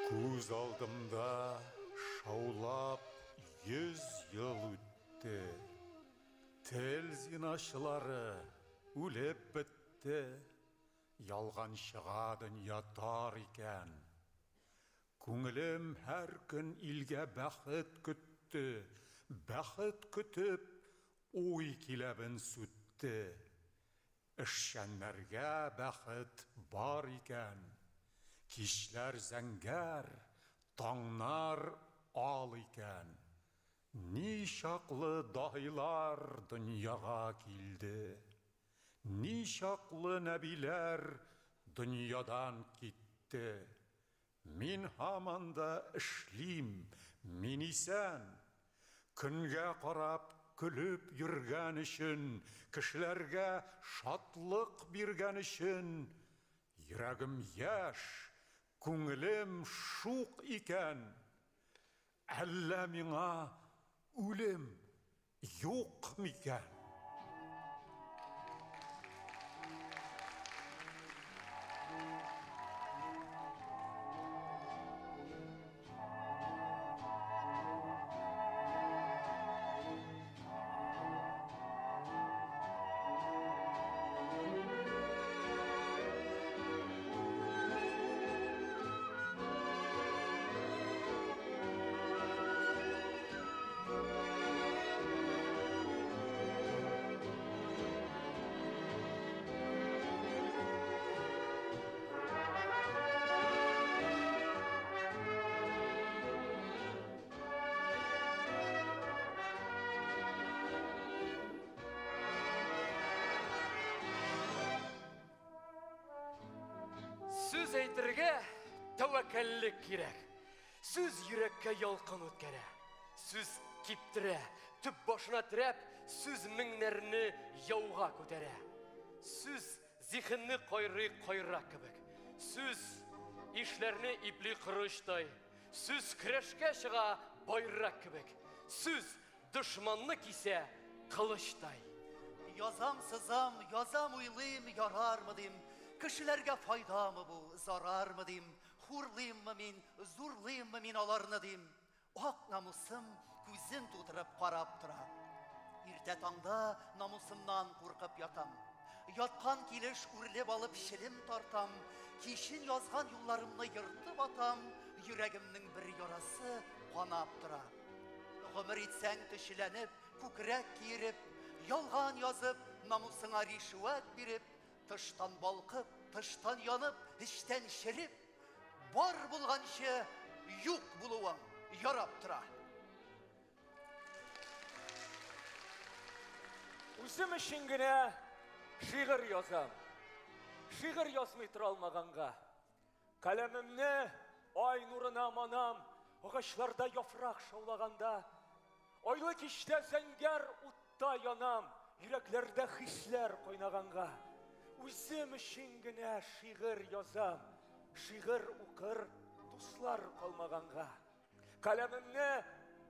Күз алдымда шаулап 100 ел үтте. Тел зиначылары үлеп бетте. Ялганчыга дөнья тар икән. Күңелем һәр көн илгә бәхет көтте. Бәхет көтеп, уй киләбен сүтте. Эшчәннәргә бәхет бар икән. Кичләр зәңгәр, таңнар ал икән. Ни чаклы даһилар дөньяга килде. Ни чаклы нәбиләр дөньядан китте. Мин һаман да эшлим, мин исән. Көнгә карап көлеп йөргән өчен, кешеләргә шатлык биргән өчен, йөрәгем яшь, күңелем шук икән. Әллә миңа үлем юк микән? Сүз әйтергә тәвәккәллек кирәк. Сүз йөрәккә ялкын үткәрә. Сүз киптерә, төп башына терәп, сүз меңнәрне яуга күтәрә. Сүз зиһенне кайрый кайрак кебек. Сүз ишләрне ипли корычтай. Сүз көрәшкә чыга байрак кебек. Сүз дошманны кисә кылычтай. Язам, сызам, язам, уйлыйм, ярармы дим. Кешеләргә файдамы бу, зарармы дим. Хурлыйммы мин, зурлыйммы мин аларны дим. Ак намусым күзен тутырып карап тора. Иртә таңда намусымнан куркып ятам. Яткан килеш үрлеп алып челем тартам. Кичен язган юлларымны ертып атам. Йөрәгемнең бер ярасы канап тора. Гомер итсәң төчеләнеп, күкрәк киереп, ялган язып, намусыңа ришвәт биреп, тыштан балкып, тыштан янып, эчтән череп, бар булганчы юк булуың ярап тора. Үзем өчен генә шигырь язам. Шигырь язмый тора алмаганга. Каләмемне ай нурына манам, агачларда яфрак шаулаганда. Айлы кичтә зәңгәр утта янам, йөрәкләрдә хисләр кайнаганга. Үзем өчен генә шигырь язам, шигырь укыр дуслар калмаганга. Каләмемне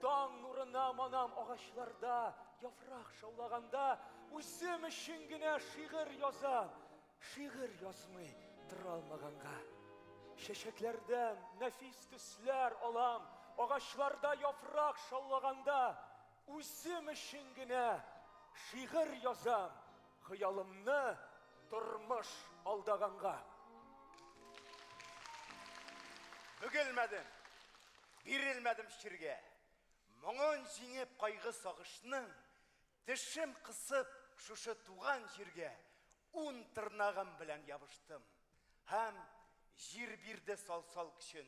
таң нурына манам, агачларда яфрак шаулаганда. Үзем өчен генә шигырь язам, шигырь язмый тора алмаганга. Чәчәкләрдән нәфис төсләр алам, агачларда яфрак шаулаганда. Үзем өчен генә шигырь язам, хыялымны тормыш алдаганга. Бөгелмәдем, бирелмәдем чиргә. Моңын җиңеп кайгы сагышның, тешем кысып шушы туган җиргә ун тырнагым белән ябыштым. Һәм җир бирде салсал көчен.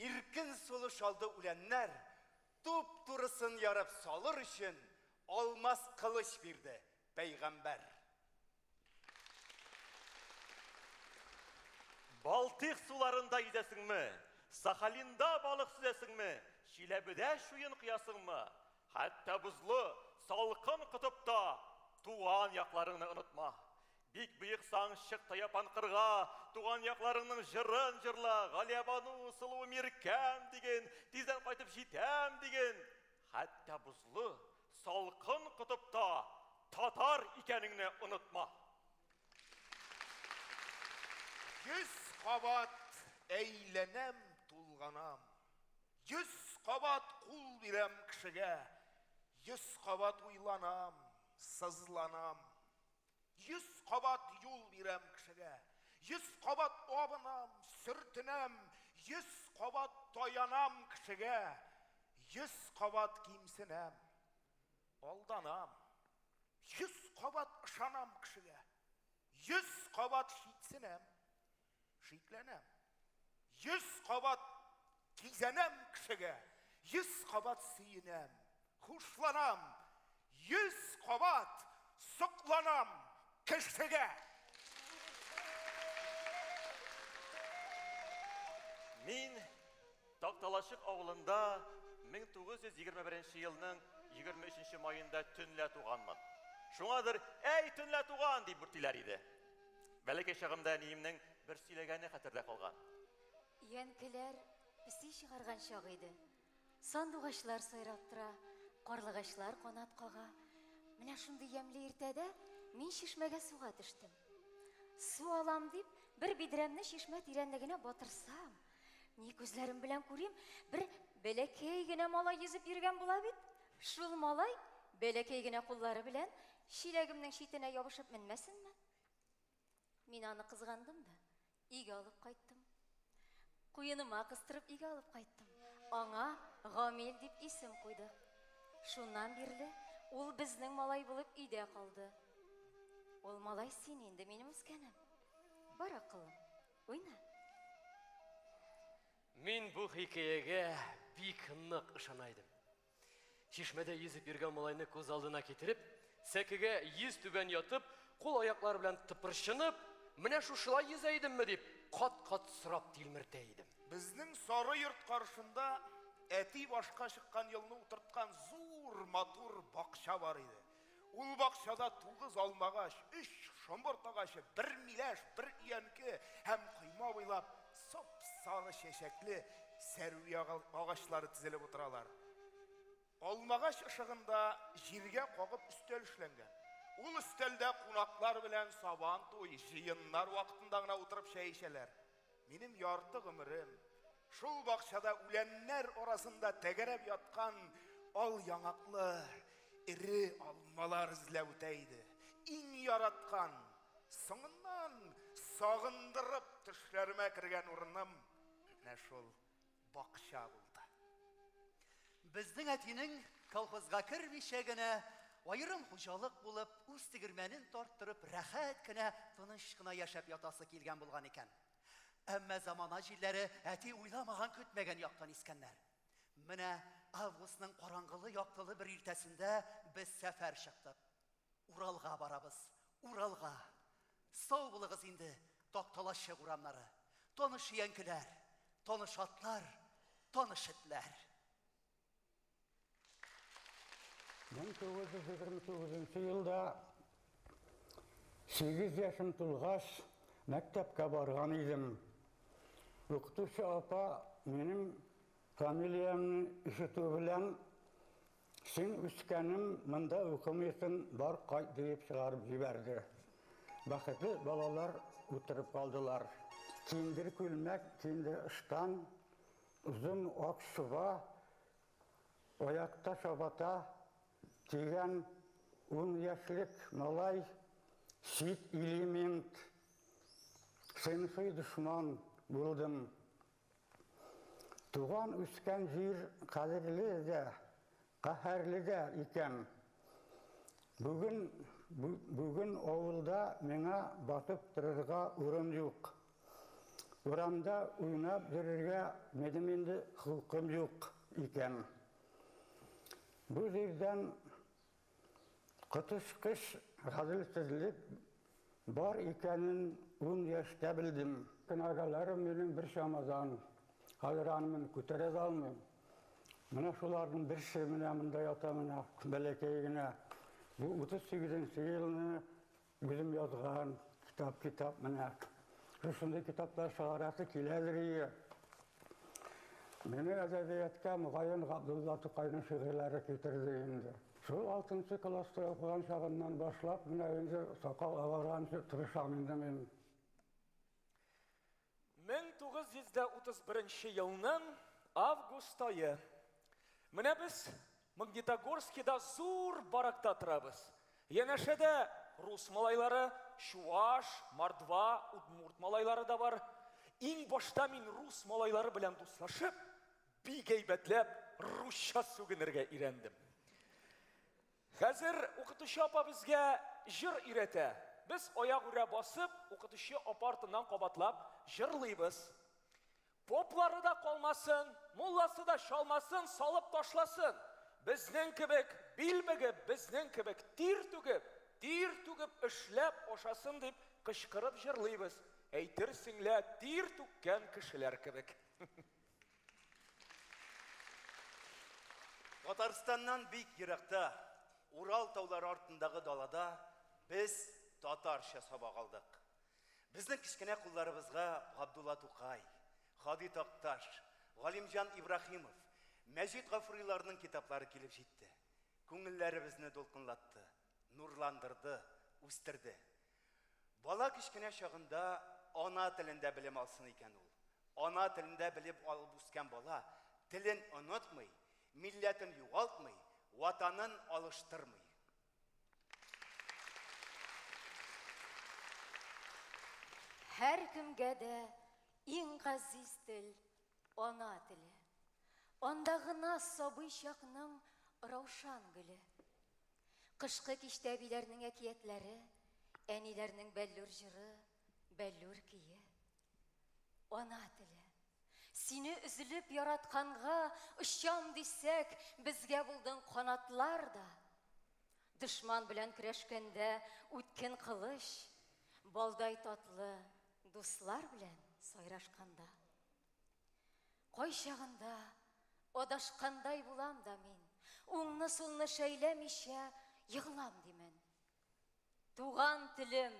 Иркен сулыш алды үләннәр, туп-турысын ярып салыр өчен алмас кылыч бирде пәйгамбәр. Балтыйк суларында йөзәсеңме? Сахалинда балык сөзәсеңме? Чиләбедә чуен коясыңмы? Хәтта бозлы, салкын котыпта туган якларыңны онытма. Бик быексаң, чык та япан кырга, туган якларыңның җырын җырла, Галиябану, сылу миркәм диген, тиздән кайтып җитәм диген. Хәтта бозлы, салкын котыпта татар икәнеңне онытма. 100 кабат әйләнәм тулган. кызганам. 100 кабат кул бирәм кешегә, 100 кабат уйланам, сызланам. 100 кабат юл бирәм кешегә, 100 кабат абынам, сөртенәм, 100 кабат таянам кешегә, 100 кабат кимсенәм, алданам. 100 кабат ышанам кешегә, 100 кабат шиксенәм, шикләнәм. 100 кабат кизәнәм кешегә, 100 кабат сөенәм, хушланам, 100 кабат сокланам кешегә. Мин Такталачык авылында 1921 елның 23 маенда төнлә туганмын. Шуңадыр, әй, төнлә туган, дип бүртиләр иде. Бәләкәй чагымда әниемнең бер сөйләгәне хәтердә калган. Өянкеләр песи чыгарган чак иде. Сандугачлар сайрап тора, карлыгачлар канат кага. Менә шундый ямьле иртәдә мин чишмәгә суга төштем. Су алам дип, бер бидрәмне чишмә тирәнлегенә батырсам, ни күзләрем белән күрим, бер бәләкәй генә малай йөзеп йөргән була бит. Шул малай бәләкәй генә куллары белән чиләгемнең читенә ябышып менмәсенме? Мин аны кызгандым да, өйгә алып кайттым. Куеныма кыстырып өйгә алып кайттым. Аңа Гамил дип исем куйдык. Шуннан бирле ул безнең малай булып өйдә калды. Ул малай син инде, минем үскәнем. Бар акыллым, уйна. Мин бу хикәягә бик нык ышана идем. Чишмәдә йөзеп йөргән малайны күз алдына китереп, сәкегә йөз түбән ятып, кул аяклары белән тыпырчынып, менә шушылай йөзә идемме дип, кат-кат сорап тилмертә идем. Безнең сары йорт каршында әти башка чыккан елны утырткан зур матур бакча бар иде. Ул бакчада 9 алмагач, 3 шомырт агачы, 1 миләш, 1 өянке һәм койма буйлап сап-сары чәчәкле сәрви агачлары тезелеп утыралар. Алмагач ышыгында җиргә кагып өстәл эшләнгән. Ул өстәлдә кунаклар белән сабан туй, җыеннар вакытында гына утырып чәй эчәләр. Минем ярты гомерем шул бакчада үләннәр арасында тәгәрәп яткан ал яңаклы эре алмалар эзләп үтә иде. Иң яраткан, соңыннан сагындырып төшләремә кергән урыным менә шул бакча булды. Безнең әтинең колхозга кермичә генә аерым хуҗалык булып, үз тегермәнен тарттырып, рәхәт кенә, тыныч кына яшәп ятасы килгән булган икән. Әмма замана җилләре әти уйламаган, көтмәгән яктан искәннәр. Менә августның караңгылы яктылы бер иртәсендә без сәфәр чыктык. Уралга барабыз, Уралга. Сау булыгыз инде, Такталачык урамнары. Таныш өянкеләр, таныш атлар, таныш этләр. 1929 елда 8 яшем тулгач, мәктәпкә барган идем. Укытучы апа минем фамилиямне ишетү белән, син үскәнем, монда укымыйсың, бар кайт диеп чыгарып җибәрде. Бәхетле балалар утырып калдылар. Киндер күлмәк, киндер ыштан, озын ак чуба, аякта чабата кигән 10 яшьлек малай чит элемент, сыйнфый дошман булдым. Туган үскән җир кадерле дә, каһәрле дә икән. Бүген авылда миңа батып торырга урын юк. Урамда уйнап йөрергә минем инде холкым юк икән. Бу җирдән коточкыч гаделсезлек бар икәнен 10 яшьтә белдем. Кенәгәләрем минем бер чамадан. Хәзер аны мин күтәрә дә алмыйм. Менә шуларның берсе менә монда ята, менә бәләкәй генә. Бу 38 елны үзем язган китап менә. Шушындый китаплар чыгарасы киләдер ие. Мине әдәбиятка мөгаен Габдулла Тукайның шигырьләре китерде инде. Шул 6 класста укыган чагымнан башлап, менә инде сакал агарганчы тырышам инде мин. 1931 елның август ае. Менә без Магнитогорскида зур баракта торабыз. Янәшәдә рус малайлары, чуаш, мордва, удмурт малайлары да бар. Иң башта мин рус малайлары белән дуслашып, бик әйбәтләп русча сүгенергә өйрәндем. Хәзер укытучы апа безгә җыр өйрәтә. Без аягүрә басып, укытучы апа артыннан кабатлап җырлыйбыз. Поплары да калмасын, мулласы да чалмасын салып ташласын. Безнең кебек бил бөгеп, безнең кебек тир түгеп, тир түгеп эшләп ашасын дип кычкырып җырлыйбыз. Әйтерсең лә тир түккән кешеләр кебек. Татарстаннан бик еракта, Урал таулары артындагы далада без татарча сабак алдык. Безнең кечкенә кулларыбызга Габдулла Тукай, Һади Такташ, Галимҗан Ибраһимов, Мәҗит Гафуриларның китаплары килеп җитте. Күңелләребезне дулкынлатты, нурландырды, үстерде. Бала кечкенә чагында ана телендә белем алсын икән ул. Ана телендә белем алып үскән бала телен онытмый, милләтен югалтмый, ватанын алыштырмый. Һәркемгә дә иң газиз тел ана теле. Анда гына сабый чакның раушан гөле. Кышкы кичтә әбиләрнең әкиятләре, әниләрнең бәллүр җыры, бәллүр көе. Ана теле. Сине өзелеп яратканга очам дисәк, безгә булдың канатлар да. Дошман белән көрәшкәндә үткен кылыч, балдай татлы дуслар белән сайрашканда. Кайчагында адашкандай булам да мин, уңны-сулны шәйләмичә егылам димен. Туган телем,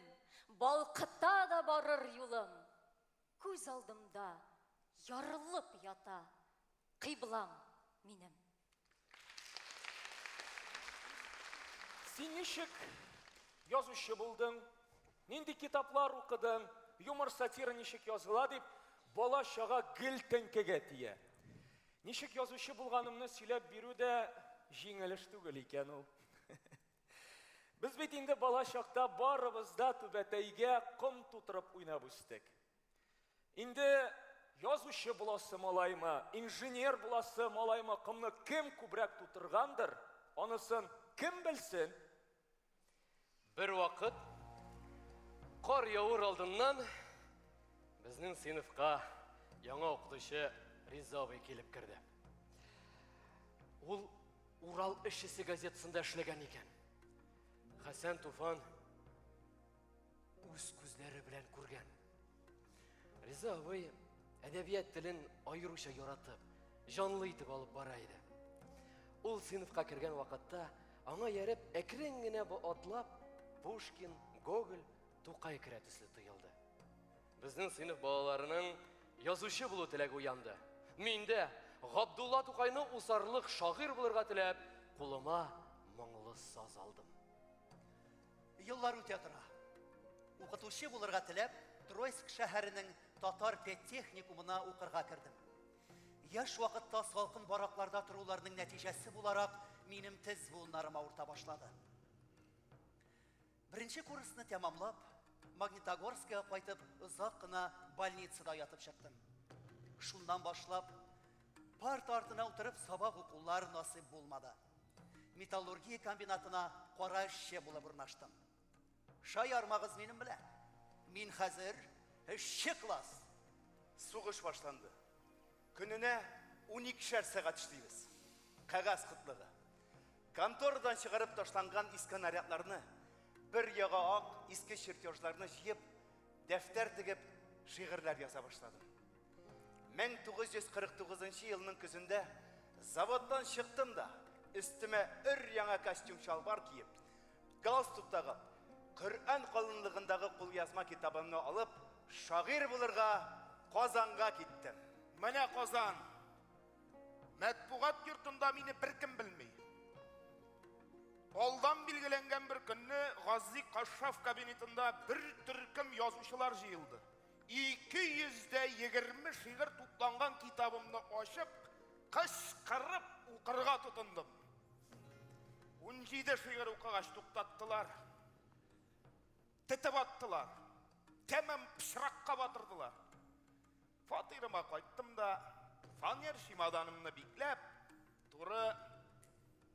балкыта да барыр юлым, күз алдымда ярылып ята кыйблам минем. Син ничек язучы булдың? Нинди китаплар укыдың? Юмор, сатира ничек языла дип, бала чага гел тәңкәгә тия. Ничек язучы булганымны сөйләп бирү дә җиңел эш түгел икән ул. Без бит инде бала чакта барыбыз да түбәтәйгә ком тутырып уйнап үстек. Инде язучы буласы малаймы, инженер буласы малаймы, комны кем күбрәк тутыргандыр, анысын кем белсен? Бер вакыт кар явыр алдыннан безнең сыйныфка яңа укытучы Риза абый килеп керде. Ул Урал эшчесе газетасында эшләгән икән. Хәсән Туфан үз күзләре белән күргән. Риза абый әдәбият телен аеруча яратып, җанлы итеп алып бара иде. Ул сыйныфка кергән вакытта аңа яреп әкрен генә атлап Пушкин, Гоголь, Тукай керә төсле тоелды. Безнең сыйныф балаларының язучы булу теләге уянды. Мин дә Габдулла Тукайны усарлык шагыйрь булырга теләп, кулыма моңлы саз алдым. Еллар үтә тора. Укытучы булырга теләп, Троицк шәһәренең татар педтехникумына укырга кердем. Яшь вакытта салкын баракларда торуларның нәтиҗәсе буларак, минем тез буыннарым авырта башлады. Беренче курсны тәмамлап, Магнитогорскига кайтып, озак кына больницада ятып чыктым. Шуннан башлап, парта артына утырып сабак укулар насыйп булмады. Металлургия комбинатына кара эшче булып урнаштым. Шаярмагыз минем белән. Мин хәзер эшче класс. Сугыш башланды. Көненә 12шәр сәгать эшлибез. Кәгазь кытлыгы. Конторадан чыгарып ташланган иске нарядларны, бер яга ак иске чертежларны җыеп, дәфтәр тегеп, шигырьләр яза башладым. 1949 елның көзендә заводтан чыктым да, өстемә өр яңа костюм-чалбар киеп, галстук тагып, Коръән калынлыгындагы кулъязма китабымны алып, шагыйрь булырга Казанга киттем. Менә Казан. Матбугат йортында мине беркем белми. Алдан билгеләнгән бер көнне Гази Кашшаф кабинетында бер төркем язучылар җыелды. 220 шигырь тупланган китабымны ачып, кычкырып укырга тотындым. 17 шигырь укыгач туктаттылар. Тетеп аттылар. Тәмам пычракка батырдылар. Фатирыма кайттым да, фанер чемоданымны бикләп, туры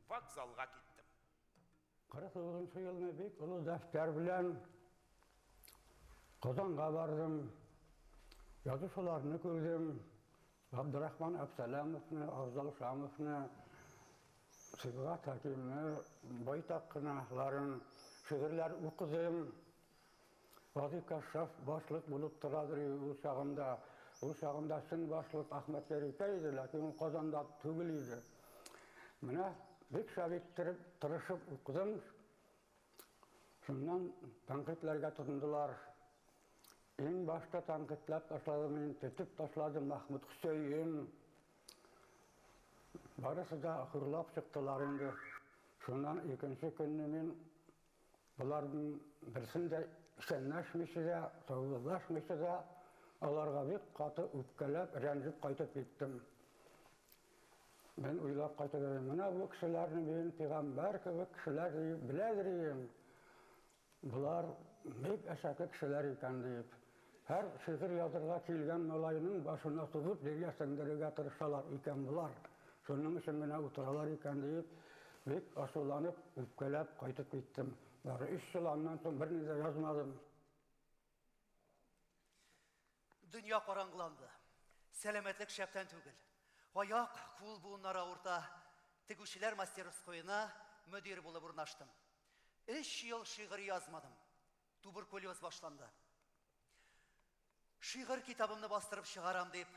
вокзалга киттем. 49 елны бик олы дәфтәр белән Казанга бардым. Язучыларны күрдем. Габдрахман Әпсәләмовны, Афзал Шамовны, Сибгат Хәкимне, байтак кыналарын шигырьләр укыдым. Гази Кашшаф башлык булып торадыр ул чагында. Ул чагында чын башлык Әхмәт Ярикәй иде, ләкин ул Казанда түгел иде. Менә бик шәп иттереп, тырышып укыдым. Шуннан тәнкыйтьләргә тотындылар. Иң башта тәнкыйтьләп ташлады мин, тетеп ташлады Мәхмүт Хөсәен. Барысы да хурлап чыктылар инде. Шуннан икенче көнне мин боларның берсен дә исәнләшмичә дә, саубуллашмыйча да, аларга бик каты үпкәләп, рәнҗеп кайтып киттем. Мин уйлап кайтып йөрим, менә бу кешеләрне мин пәйгамбәр кебек кешеләр дип беләдер идем. Болар бик әшәке кешеләр икән диеп. Һәр шигырь язырга килгән малайның башына сугып җиргә сеңдерергә тырышалар икән болар. Шуның өчен генә утыралар икән диеп, бик ачуланып, үпкәләп кайтып киттем. Бары 3 ел аннан соң берни дә язмадым. Дөнья караңгыланды. Сәламәтлек шәптән түгел. Аяк, кул буыннары авырта. Тегүчеләр мастерскоена мөдир булып урнаштым. 3 ел шигырь язмадым. Туберкулез башланды. Шигырь китабымны бастырып чыгарам дип,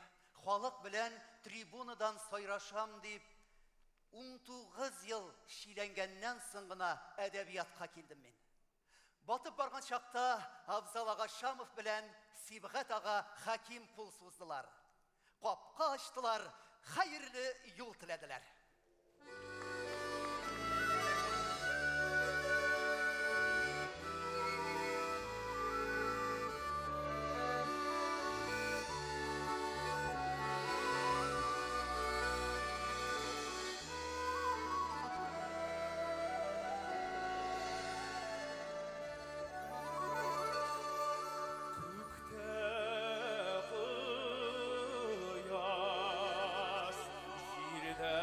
халык белән трибунадан сайрашам дип, 19 ел чиләнгәннән соң гына әдәбиятка килдем мин. Батып барган чакта Афзал ага Шамов белән Сибгат ага Хәким кул суздылар. Капка ачтылар, хәерле юл теләделәр. Күктә кояш, җирдә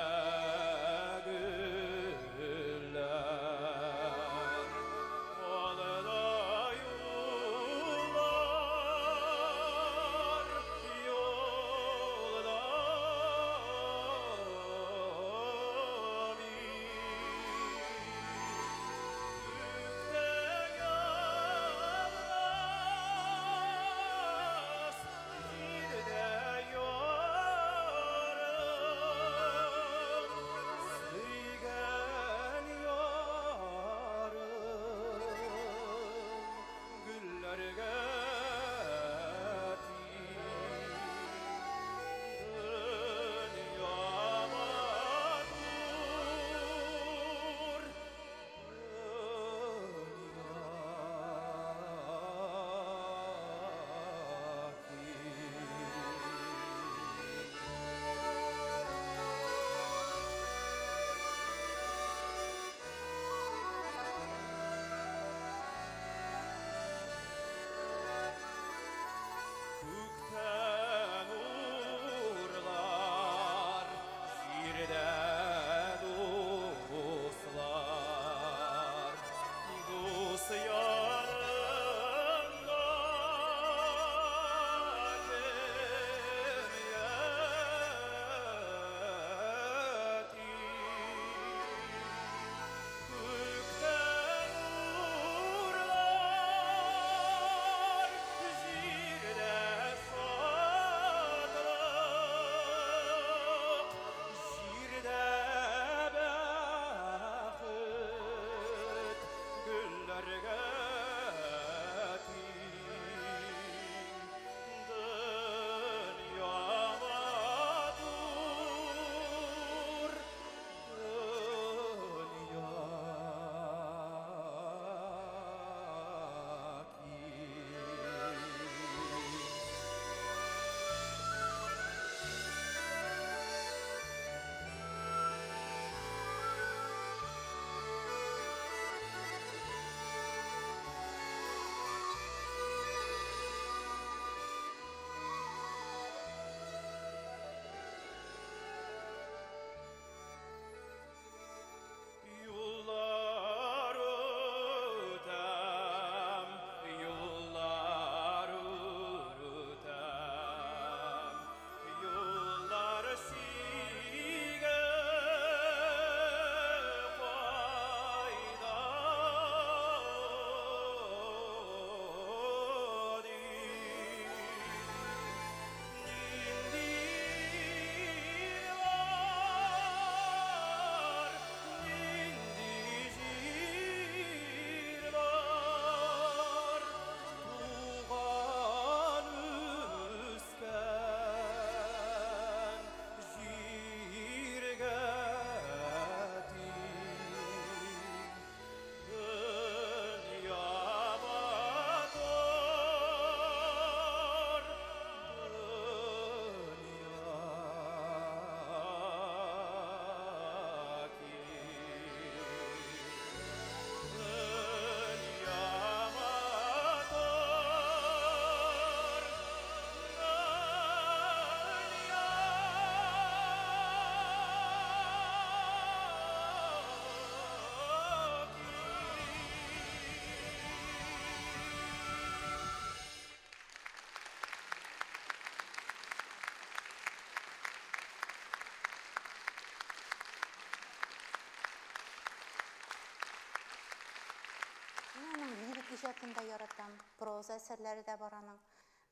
иҗатын да яратам. Проза әсәрләре дә бар аның.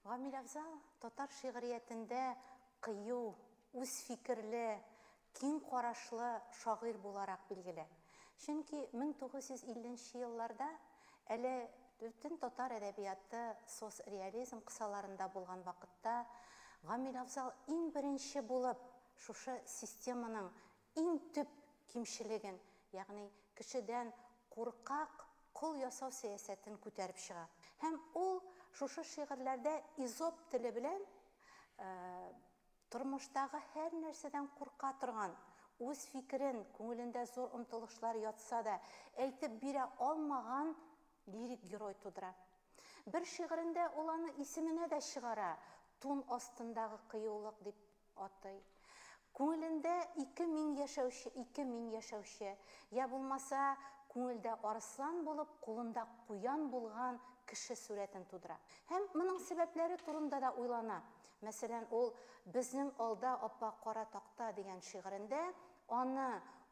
Гамил Афзал татар шигъриятендә кыю, үз фикерле, киң карашлы шагыйрь буларак билгеле. Чөнки 1950 нче елларда әле бөтен татар әдәбияты соцреализм кысаларында булган вакытта Гамил Афзал иң беренче булып шушы системаның иң төп кимчелеген, ягъни кешедән куркак кол ясау сәясәтен күтәреп чыга. Һәм ул шушы шигырьләрдә Эзоп теле белән тормыштагы һәр нәрсәдән курка торган, үз фикерен, күңелендә зур омтылышлар ятса да, әйтеп бирә алмаган лирик герой тудыра. Бер шигырендә ул аны исеменә дә чыгара, Тун астындагы кыюлык дип атый. Күңелендә ике мин яшәүче, ике мин яшәүче, я булмаса, күңелдә арыслан булып, кулында куян булган кеше сурәтен тудыра. Һәм моның сәбәпләре турында да уйлана. Мәсәлән, ул Безнең алда апа кара такта дигән шигырендә аны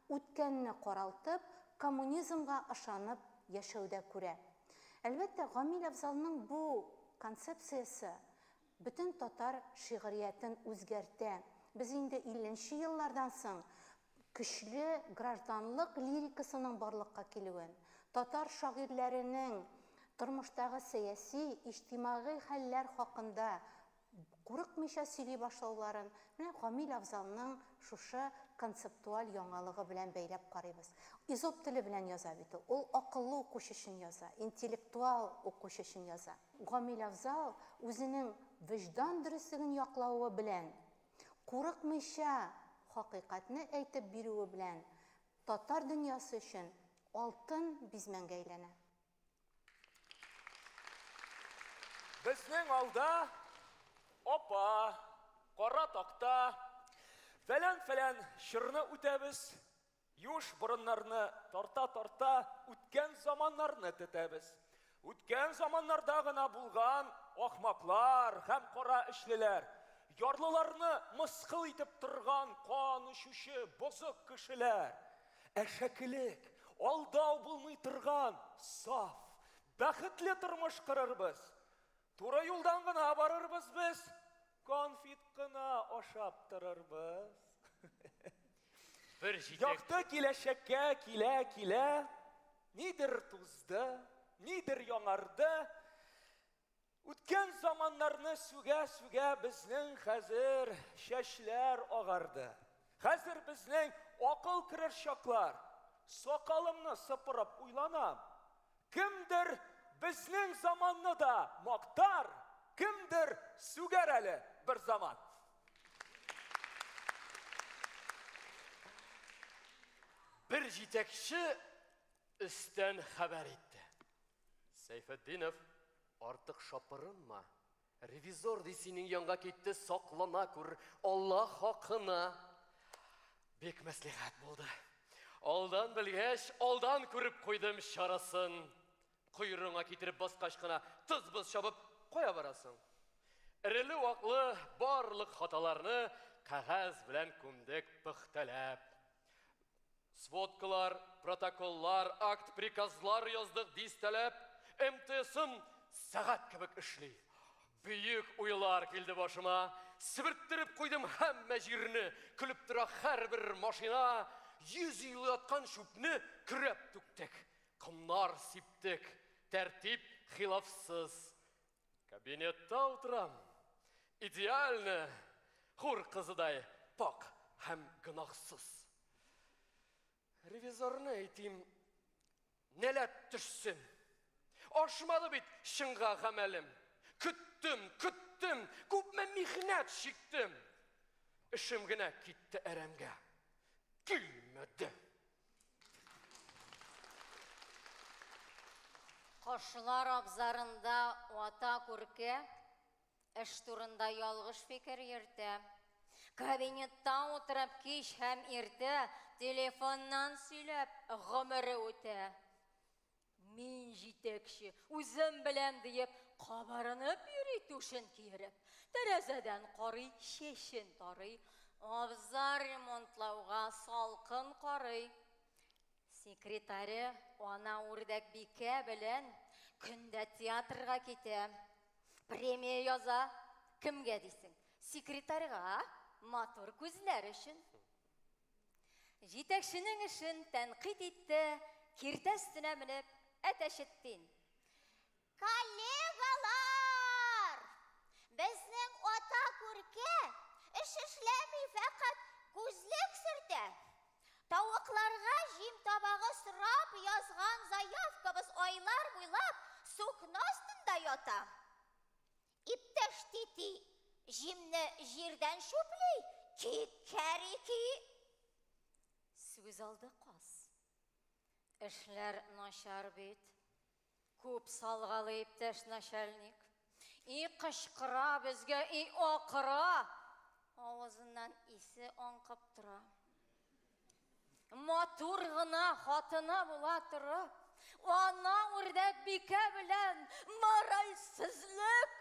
үткәнне каралтып, коммунизмга ышанып яшәүдә күрә. Әлбәттә, Гамил Афзалның бу концепциясе бөтен татар шигъриятен үзгәртә. Без инде илленче еллардан соң көчле гражданлык лирикасының барлыкка килүен, татар шагыйрьләренең тормыштагы сәяси, иҗтимагый хәлләр хакында курыкмыйча сөйли башлауларын менә Гамил Афзалның шушы концептуаль яңалыгы белән бәйләп карыйбыз. Эзоп теле белән яза бит ул. Ул акыллы укучы өчен яза, интеллектуал укучы өчен яза. Гамил Афзал үзенең вөҗдан дөреслеген яклавы белән, курыкмыйча хакыйкатьне әйтеп бирүе белән татар дөньясы өчен алтын бизмәнгә әйләнә. Безнең алда апа, кара такта, фәлән-фәлән чорны үтәбез, Юеш борыннарны тарта-тарта үткән заманнарны тетәбез. Үткән заманнарда гына булган ахмаклар һәм кара эчлеләр, ярлыларны мыскыл итеп торган кан эчүче бозык кешеләр, әшәкелек, алдау булмый торган саф, бәхетле тормыш корырбыз. Туры юлдан гына барырбыз без, конфет кына ашап торырбыз. Бер җитәк. Якты киләчәккә килә-килә, нидер тузды, нидер яңарды. Үткән заманнарны сүгә-сүгә безнең хәзер чәчләр агарды. Хәзер безнең акыл керер чаклар. Сакалымны сыпырып уйланам. Кемдер безнең заманны да мактар, кемдер сүгәр әле бер заман. Бер җитәкче өстән хәбәр итте. Сәйфетдинов, артык шапырынма. Ревизор ди синең янга китте, саклана күр, Алла хакына. Бик мәслихәт булды. Алдан белгәч, алдан күреп куйдым чарасын. Койрыңа китереп баскач кына тыз-быз чабып кая барасың? Эреле-ваклы барлык хаталарны кәгазь белән күмдек пөхтәләп. Сводкалар, протоколлар, акт-приказлар яздык дистәләп. МТСым сәгать кебек эшли. Бөек уйлар килде башыма. Себерттереп куйдым һәммә җирне. Көлеп тора һәрбер машина. 100 ел яткан чүпне көрәп түктек. Комнар сиптек. Тәртип хилафсыз. Кабинетта утырам. Идеально. Хур кызыдай пак һәм гөнаһсыз. Ревизорны әйтим, нәләт төшсен. Ашмады бит чынга гамәлем. Көттем, көттем, күпме михнәт чиктем. Эшем генә китте әрәмгә. Килмәде. Кошлар абзарында ата күркә эш турында ялгыш фикер йөртә. Кабинетта утырып кич һәм иртә телефоннан сөйләп гомере үтә. Мин җитәкче, үзем беләм диеп, кабарынып йөри түшен киереп. Тәрәзәдән карый, чәчен тарый, абзар ремонтлауга салкын карый. Секретаре ана үрдәк бикә белән Көн дә театрга китә. Премия яза. Кемгә дисең? Секретарьга, матур күзләр өчен. Җитәкченең эшен тәнкыйть итте, киртә өстенә менеп, Әтәчетдин. Коллегалар! Безнең ата күркә эш эшләми, фәкать күзлек сөртә. Тавыкларга җим табагы сорап язган заявкабыз айлар буйлап сукно астында ята. Иптәш Тити җимне җирдән чүпли, кикәрики. Сүз алды каз. Эшләр начар бит. Күп салгалый иптәш начальник. И кычкыра безгә, и акыра. Авызыннан исе аңкып тора. Матур гына хатыны була торып, ана үрдәк бикә белән моральсезлек,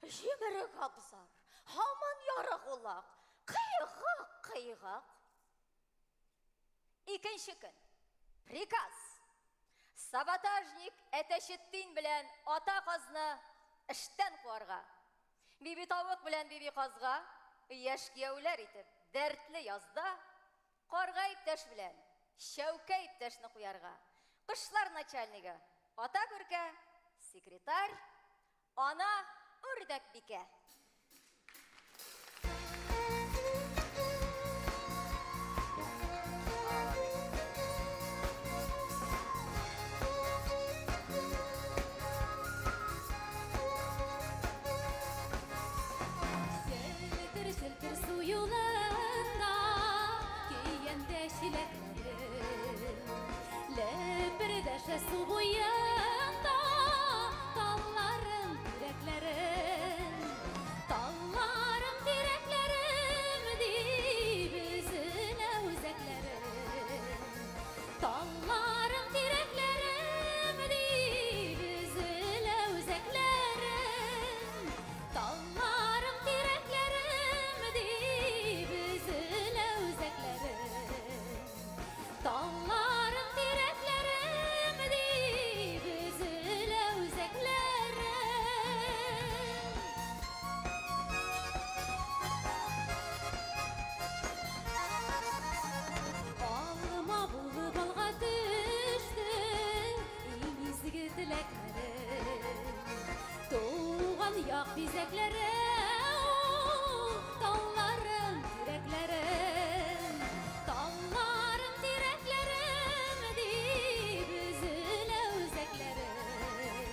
җимерек абзар, һаман ярык улак, кыйгак, кыйгак. Икенче көн. Приказ. Саботажник Әтәчетдин белән ата казны эштән куарга. Биби тавык белән биби казга яшь кияүләр итеп дәртле язда карга иптәш белән Чәүкә иптәшне куярга. Кошлар начальнигы ата күркә, секретарь ана үрдәк бикә. Челтер, челтер су юлында көянтә чиләкләрем. Ләпердәшә су буенда талларым, тирәкләрем. Талларым, тирәкләрем дип өзелә үзәкләрем. Талларым, тирәкләрем дип өзелә үзәкләрем. Талларым, тирәкләрем дип өзелә үзәкләрем. Талларым, тирәкләрем дип өзелә үзәкләрем. Алма булып алга төште иң изге теләкләрем. Туган як бизәкләре, ул талларым, тирәкләрем. Талларым, тирәкләрем дип өзелә үзәкләрем.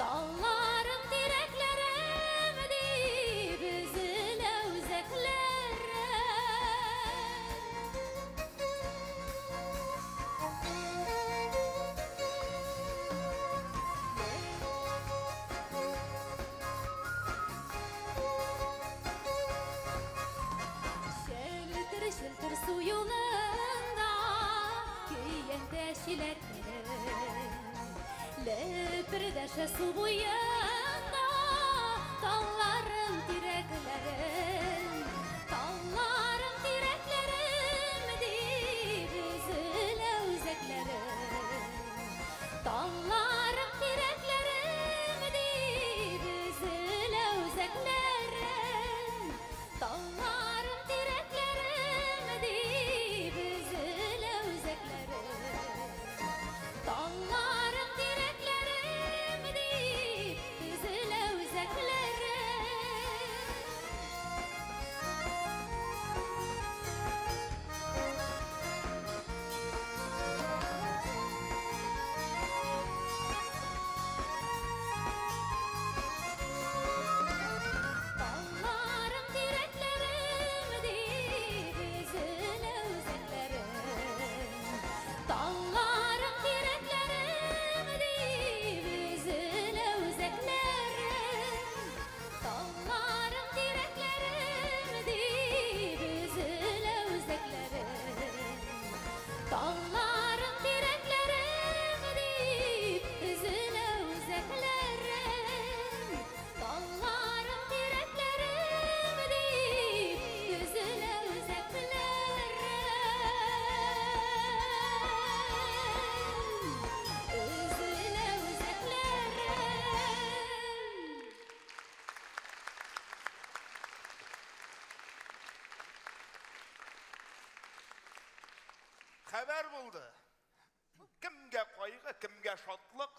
Талларым, тирәкләрем дип өзелә үзәкләрем. Челтер, челтер су юлында көянтә чиләкләрем. Ләпердәшә су буенда талларым, тирәкләрем. Талларым, тирәкләрем дип өзелә үзәкләрем. Талларым, тирәкләрем дип өзелә үзәкләрем. Талларым, тирәкләрем дип өзелә үзәкләрем. Талларым, тирәкләрем дип өзелә үзәкләрем. Хәбәр булды. Кемгә кайгы, кемгә шатлык.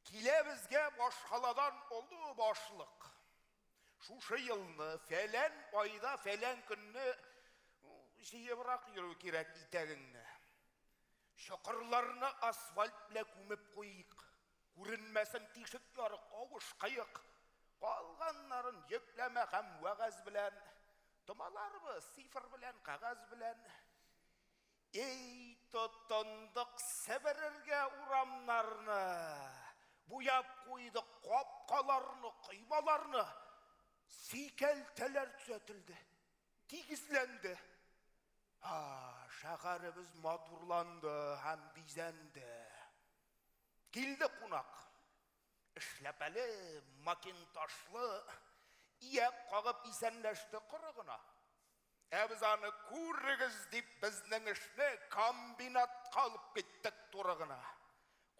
Килә безгә башкаладан олы башлык. Шушы елны фәлән айда фәлән көнне җыебрак йөрү кирәк итәгеңне. Чокырларны асфальт белән күмеп куйыйк. Күренмәсен тишек ярык, авыш кыек. Калганнарын йөкләмә һәм вәгазь белән томаларбыз, цифр белән, кәгазь белән. Эй, тотындык себерергә урамнарны, буяп куйдык капкаларны, коймаларны. Сикәлтәләр төзәтелде, тигезләнде. А, шәһәребез матурланды һәм бизәнде. Килде кунак. Эшләпәле, макинтошлы, ияк кагып исәнләште коры гына. Ә без аны күрегез дип безнең эшне комбинатка алып киттек туры гына.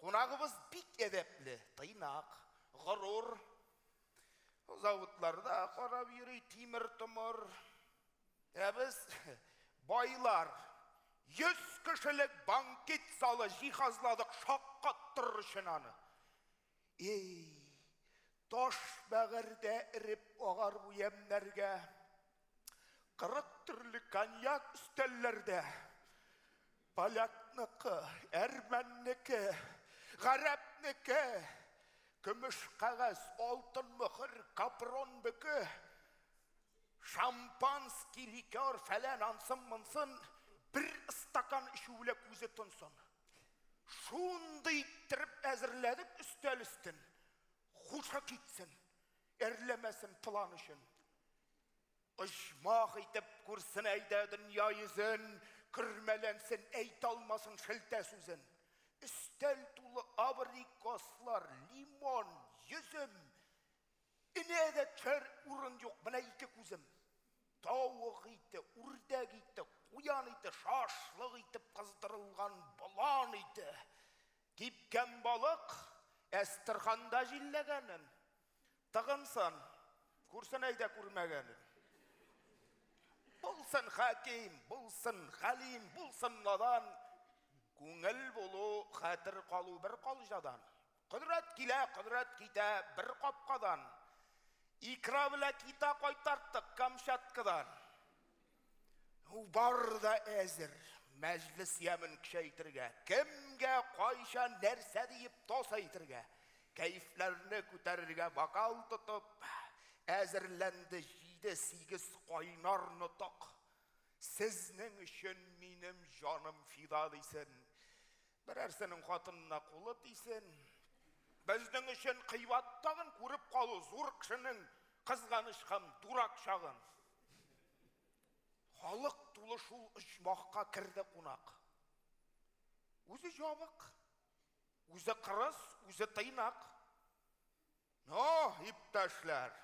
Кунагыбыз бик әдәпле, тыйнак, горур. Заводларда карап йөри тимер-томыр. Ә без байлар 100 кешелек банкет залы җиһазладык шаккаттырыр өчен аны. Эй, таш бәгырьдә эреп агар бу ямьнәргә. 40 төрле коньяк өстәлләрдә. Полякныкы, әрмәннеке, гарәпнеке, көмеш кәгазь, алтын мөхер, капрон бөке, шампанский, ликер, фәлән, ансын, монсын, бер стакан эчү белән күзе тонсын. Шундый иттереп әзерләдек өстәл өстен. Хуша китсен, әрләмәсен план өчен. Оҗмах итеп күрсен әйдә дөнья йөзен, көрмәләнсен, әйтә алмасын шелтә сүзен. Өстәл тулы абрикослар, лимон, йөзем. Энә дә төшәр урын юк, менә ике күзем. Тавык ите, үрдәк ите, куян ите, шашлык итеп кыздырылган болан ите. Кипкән балык, Әстерханда җилләгәнен. Тыгынсын, күрсен әйдә күрмәгәнен. Булсын хаким, булсын хәлим, булсын надан. Күңел булу, хәтер калу бер калҗадан. Кодрәт килә, кодрәт китә бер капкадан. Икра белән кита кайтарттык Камчаткадан. Бар да әзер, мәҗлес ямен көчәйтергә. Кемгә, кайчан, нәрсә диеп тос әйтергә. Кәефләрне күтәрергә бокал тотып, әзерләнде 7-8 кайнар нотык. Сезнең өчен минем җаным фида дисен. Берәрсенең хатынына кулы тисен. Безнең өчен кыйбат тагын күреп калу зур кешенең кызганыч һәм дурак чагын. Халык тулы шул оҗмахка керде кунак. Үзе җабык, үзе кырыс, үзе тыйнак. Но, иптәшләр,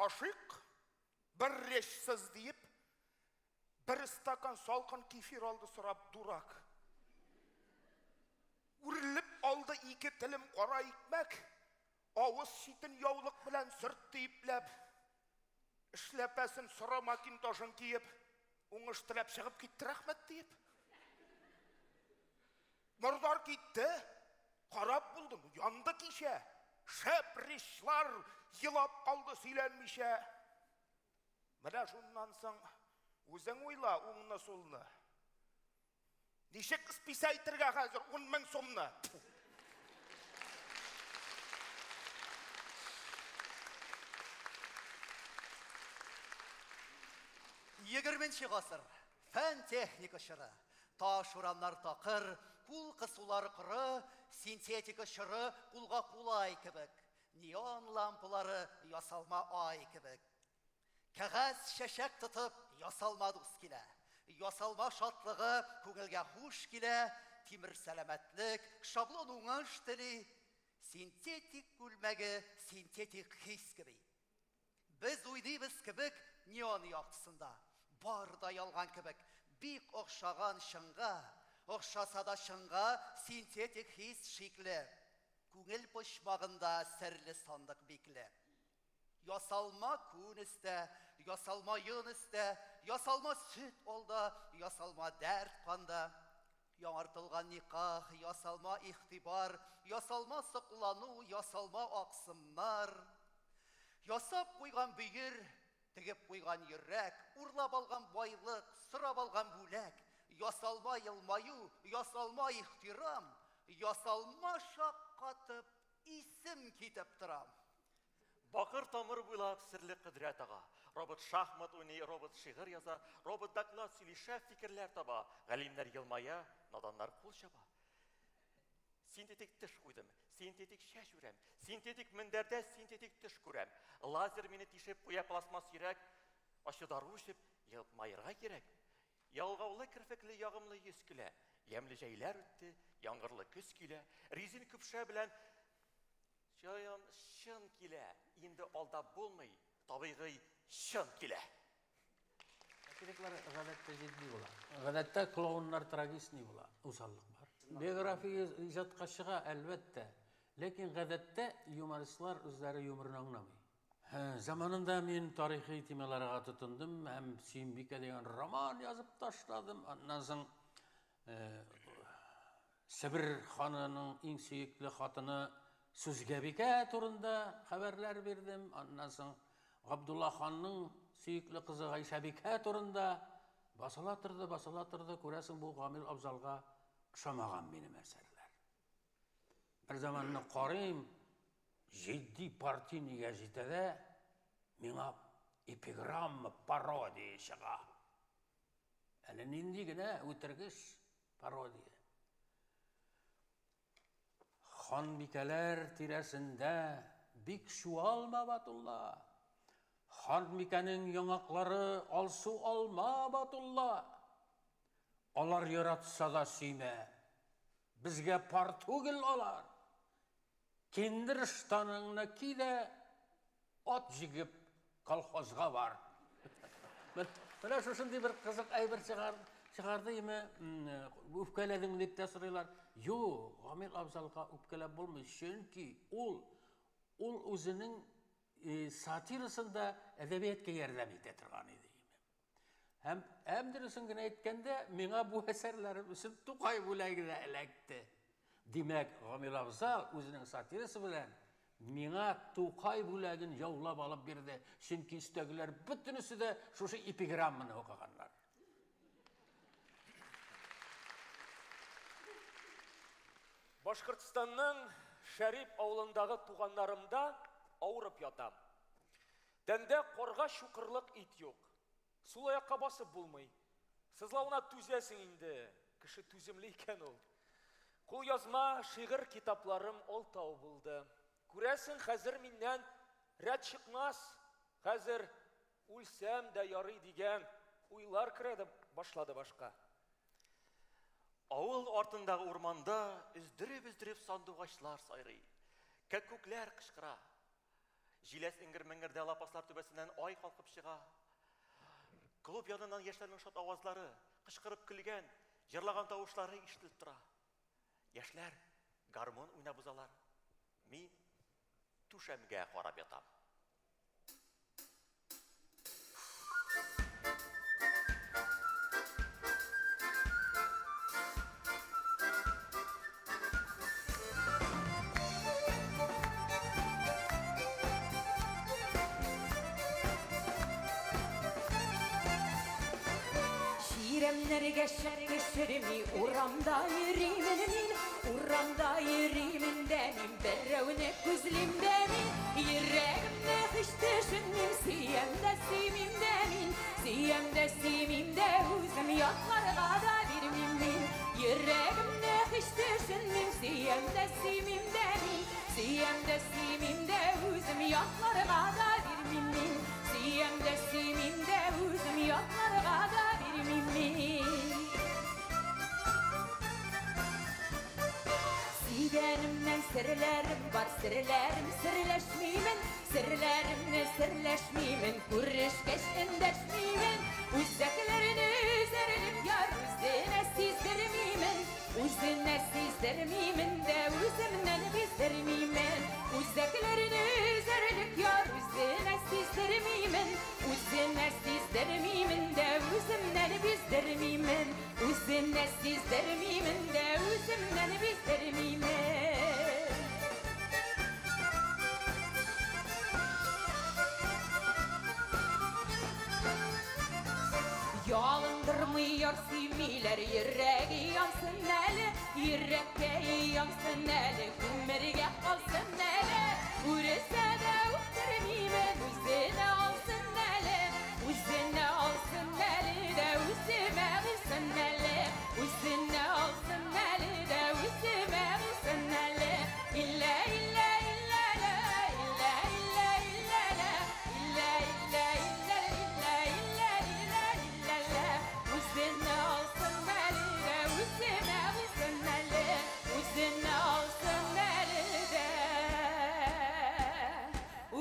ашыйк, бер речсез диеп, бер стакан салкын кефир алды сорап дурак. Үрелеп алды ике телем кара икмәк, авыз читен яулык белән сөртте ипләп, эшләпәсен соры макинтошын киеп, уңыш теләп чыгып китте рәхмәт диеп. Мордар китте, харап булды, янды кичә. Шәп речлар елап калды сөйләнмичә. Менә шуннан соң үзең уйла уңны-сулны. Ничек списә әйтергә хәзер 10 мең сумны? Егерменче гасыр. Фән техника чоры. Таш урамнар такыр, кул кысулары коры, синтетика чоры кулга кулай кебек. Неон лампалары ясалма ай кебек. Кәгазь чәчәк тотып ясалма дус килә. Ясалма шатлыгы күңелгә хуш килә, тимер сәламәтлек, шаблон уңыш тели. Синтетик күлмәге синтетик хис кеби. Без уйныйбыз кебек неон яктысында. Бар да ялган кебек, бик охшаган чынга, охшаса да чынга синтетик хис шикле. Күңел почмагында серле сандык бикле. Ясалма күн өстә, ясалма йон өстә, ясалма сөт алда, ясалма дәрт канда. Яңартылган никах, ясалма игътибар, ясалма соклану, ясалма аксымнар. Ясап куйган бөер, тегеп куйган йөрәк, урлап алган байлык, сорап алган бүләк, ясалма елмаю, ясалма ихтирам, ясалма шаккатып, исем китеп торам. Бакыр тамыр буйлап серле кодрәт ага. Робот шахмат уйный, робот шигырь яза, робот доклад сөйли, шәп фикерләр таба. Галимнәр елмая, наданнар кул чаба. Синтетик теш куйдым, синтетик чәч үрәм, синтетик мендәрдә синтетик төш күрәм. Лазер мине тишеп куя пластмасс йөрәк, ачы дару эчеп елмаерга кирәк. Ялгаулы керфекле ягымлы йөз көлә. Ямьле җәйләр үтте, яңгырлы көз килә. Резин көпшә белән чаян чын килә. Инде алдап булмый, табигый чын килә. Сатириклар гадәттә җитди була. Гадәттә клоуннар трагичный була, усаллык бар. Биография иҗатка чыга, әлбәттә. Ләкин гадәттә юмористлар үзләре юморны аңламый. Заманында мин тарихи темаларга тотындым һәм Сөембикә дигән роман язып ташладым. Аннан соң Себер ханының иң сөекле хатыны Сүзгәбикә турында хәбәрләр бирдем. Аннан соң Габдулла ханның сөекле кызы Гайшәбикә турында басыла торды, басыла торды. Күрәсең, бу Гамил Абзалга ошамаган минем әсәрләр. Бер заманны карыйм, җитди партийный гәзитәдә миңа эпиграмма, пародия чыга. Әле нинди генә үтергеч пародия. Ханбикәләр тирәсендә бик чуалма, Батулла. Ханбикәнең яңаклары алсу алма, Батулла. Алар яратса да сөймә. Безгә пар түгел алар. Киндер ыштаныңны ки дә ат җигеп колхозга бар. Менә шушындый бер кызык әйбер чыгарды име, үпкәләдеңме дип тә сорыйлар. Юк, Гамил Абзалга үпкәләп булмый, чөнки ул үзенең сатирасында әдәбиятка ярдәм итә торган иде. Һәм дөресен генә әйткәндә, миңа бу әсәрләрем өчен Тукай бүләге дә эләкте. Димәк, Гамил Абзал үзенең сатирасы белән миңа Тукай бүләген яулап алып бирде. Чөнки өстәгеләр бөтенесе дә шушы эпиграмманы укыганнар. Башкортстанның Шәрип авылындагы туганнарымда авырып ятам. Тәндә карга чукырлык ит юк. Сул аякка басып булмый. Сызлавына түзәсең инде. Кеше түземле икән ул. Кулъязма шигырь китапларым алтау булды. Күрәсең, хәзер миннән рәт чыкмас. Хәзер үлсәм дә ярый дигән уйлар керә башлады башка. Авыл артындагы урманда өздереп-өздереп сандугачлар сайрый. Кәккүкләр кычкыра. Җиләс эңгер-меңгердә лапаслар түбәсеннән ай калкып чыга. Клуб яныннан яшьләрнең шат авазлары, кычкырып көлгән, җырлаган тавышлары ишетелеп тора. Яшьләр гармун уйнап узалар. Мин түшәмгә карап ятам. Чирәмнәргә шәп төшерми, урамда йөримен мин, урамда йөримен дә мин, берәүне күзлим дә мин, йөрәгемне һич төшенмим, сөям дә сөймим дә мин, сөям дә сөймим дә үзем ятларга да бирмим мин, йөрәгемне һич төшенмим, сөям дә сөймим дә мин, сөям дә сөймим дә үзем ятларга да бирмим мин, сөям дә сөймим дә үзем ятларга да бирмим мин. Сөйгәнемнән серләрем бар, серләрем серләшмимен, серләремне серләшмимен, күрешкәч эндәшмимен, үзәкләрен өзәрлек яр үзенә сиздермимен, үзенә сиздермимен дә үземнән биздермимен, үзәкләрен өзәрлек яр үзенә Үзенә сиздермимен дә, үземнән биздермимен. Ялындырмый яр сөймиләр, йөрәге янсын әле, йөрәккә янсын әле, күмергә калсын әле. Үресә дә үптермимен, үзенә алсын әле, үзенә алсын әле дә, үземә булсын әле, үзенә алсын әле дә, үземә булсын әле. Иллә, иллә, иллә, лә, иллә, иллә, иллә, лә, иллә, иллә, иллә, иллә, иллә, иллә, иллә, лә. Үзенә алсын әле дә, үземә булсын әле, үзенә алсын әле дә,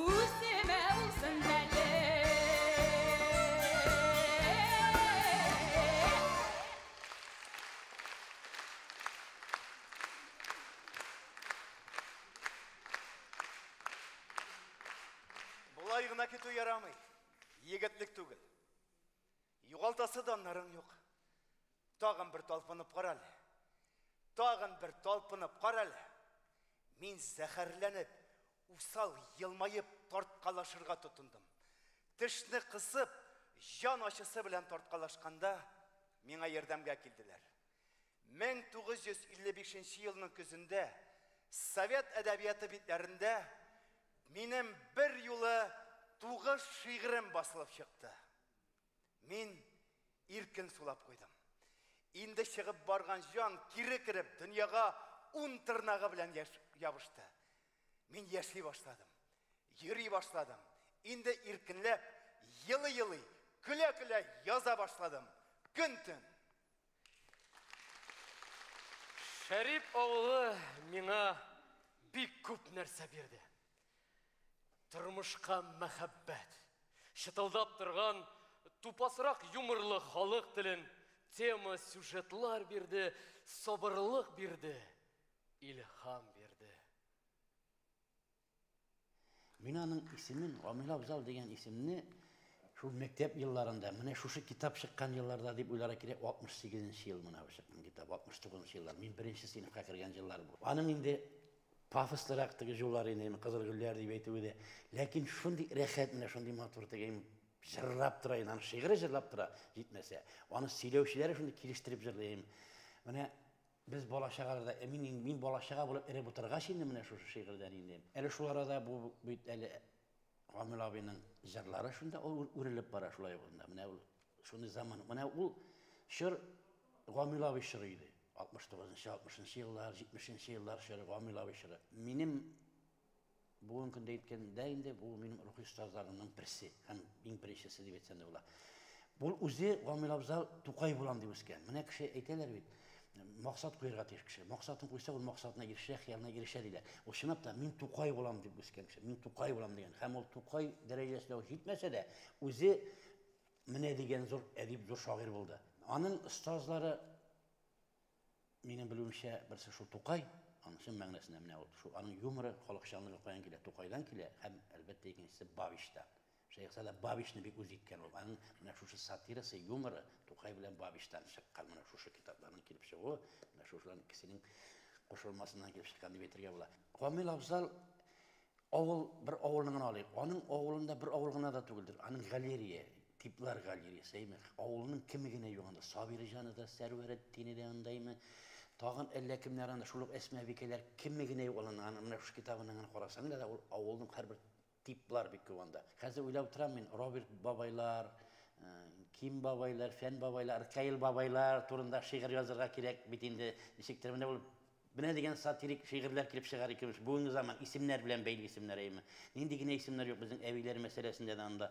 үземә булсын әле. Болай гына китү ярамый. Егетлек түгел. Югалтасы даннарың юк. Тагын бер талпынып кара әле. Тагын бер талпынып кара әле. Мин зәһәрләнеп, усал елмаеп тарткалашырга тотындым. Тешне кысып, җан ачысы белән тарткалашканда миңа ярдәмгә килделәр. 1955 елның көзендә Совет әдәбияты битләрендә минем бер юлы 9 шигырем басылып чыкты. Мин иркен сулап куйдым. Инде чыгып барган җан кире кереп дөньяга 10 тырнагы белән ябышты. Мин яши башладым, йөри башладым. Инде иркенләп, елый-елый, көлә-көлә яза башладым. Көн-төн. Шәрип авылы миңа бик күп нәрсә бирде. Тормышка мәхәббәт, чытылдап торган тупасрак юморлы халык телен, тема, сюжетлар бирде, сабырлык бирде, илһам бирде. Мин аның исемен, Гамил Абзал дигән исемне шул мәктәп елларында, менә шушы китап чыккан елларда дип уйларга кирәк, 68 ел менә бу чыккан китап, 69 еллар. Мин беренче сыйныфка кергән еллар бу. Аның инде пафослырак теге юллар инде, Кызыл гөлләр дип әйтүе дә. Ләкин шундый рәхәт, менә шундый матур теге җырлап тора инде, аның шигыре җырлап тора, җитмәсә. Аны сөйләүчеләре шундый килештереп җырлый. Менә без бала-чагаларда, мин бала-чага булып эреп утыргач инде менә шушы шигырьдән инде. Әле шул арада бу бит әле Гамил абыйның җырлары шунда үрелеп бара шулай ук. Менә ул шундый заман. Менә ул чор Гамил абый чоры иде. 69-нчы, 60-нчы еллар, 70-нче еллар чоры, Гамил абый чоры. Минем бүгенге көндә әйткәндә инде бу минем рухи остазларымның берсе һәм иң беренчесе дип әйтсәм дә була. Бу үзе Гамил Абзал Тукай булам дип үскән. Менә кеше әйтәләр бит, максат куярга тиеш кеше. Максатын куйса, ул максатына ирешә, хыялына ирешә диләр. Ул чынлап та мин Тукай булам дип үскән кеше. Мин Тукай булам дигән. Һәм ул Тукай дәрәҗәсенә җитмәсә дә, үзе менә дигән зур әдип, зур шагыйрь булды. Аның остазлары, минем белүемчә, берсе шул Тукай, аның чын мәгънәсендә менә ул, шул аның юморы халыкчанлыгы каян килә? Тукайдан килә һәм әлбәттә икенчесе Бабичтан. Шәехзадә Бабичны бик үз иткән ул. Аның менә шушы сатирасы, юморы Тукай белән Бабичтан чыккан. Менә шушы китапларның килеп чыгуы, менә шушыларның икесенең кушылмасыннан килеп чыккан дип әйтергә була. Гамил Абзал авыл, бер авылны гына алыйк. Аның авылында бер авыл гына да түгелдер. Аның галерея, типлар галереясы, әйме? Авылның кеме генә юк анда. Сабирҗаны да, Сәрвәретдине дә андаймы? Тагын әллә кемнәр анда, шул ук Әсмабикәләр кеме генә юк аның. Аның менә шушы китабына гына карасаң да, ул авылның һәрбер типлар бик күп анда. Хәзер уйлап торам мин, Роберт бабайлар, Ким бабайлар, Фән бабайлар, Ркаил бабайлар турында шигырь язырга кирәк бит инде. Ничектер менә ул менә дигән сатирик шигырьләр килеп чыгар икән. Бүгенге заман исемнәр белән бәйле исемнәр әйме. Нинди генә исемнәр юк безнең әбиләр мәсьәләсендә дә анда.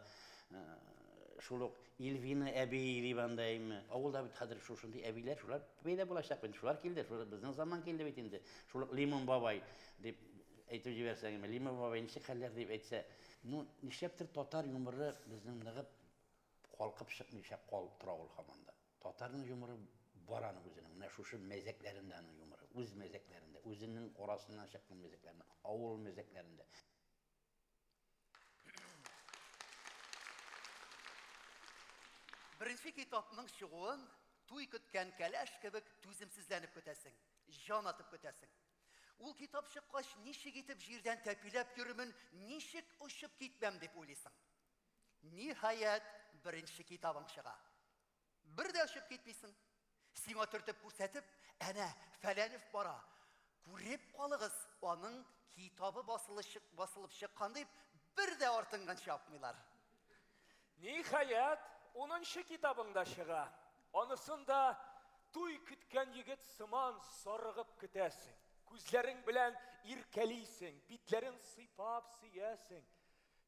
Шул ук Ильвина әби дип анда әйме. Авылда бит хәзер шушындый әбиләр, шулар пәйда булачак бит. Шулар килде, шулар безнең заман килде бит инде. Шул ук Лимон бабай дип әйтеп җибәрсәң, Лимон бабай ничек хәлләр дип әйтсә, ну, нишләптер татар юморы безнең ныгып калкып чыкмыйча калып тора ул һаман да. Татарның юморы бар аның үзенең. Менә шушы мәзәкләрендә аның юморы, үз мәзәкләрендә, үзенең арасыннан чыккан мәзәкләрендә, авыл мәзәкләрендә. Беренче китапның чыгуын Туй көткән кәләш кебек түземсезләнеп көтәсең, җан атып көтәсең. Ул китап чыккач, ничек итеп җирдән тәпиләп йөремен, ничек очып китмәм дип уйлыйсың. Ниһаять, беренче китабың чыга. Бер дә очып китмисең. Сиңа төртеп күрсәтеп, әнә, Фәләнев бара. Күреп калыгыз, аның китабы басылып чыккан дип, бер дә артыннан чапмыйлар. Ниһаять, 10нчы китабың да чыга. Анысын да туй көткән егет сыман зарыгып көтәсең. Күзләрең белән иркәлисең, битләрен сыйпап сөясең.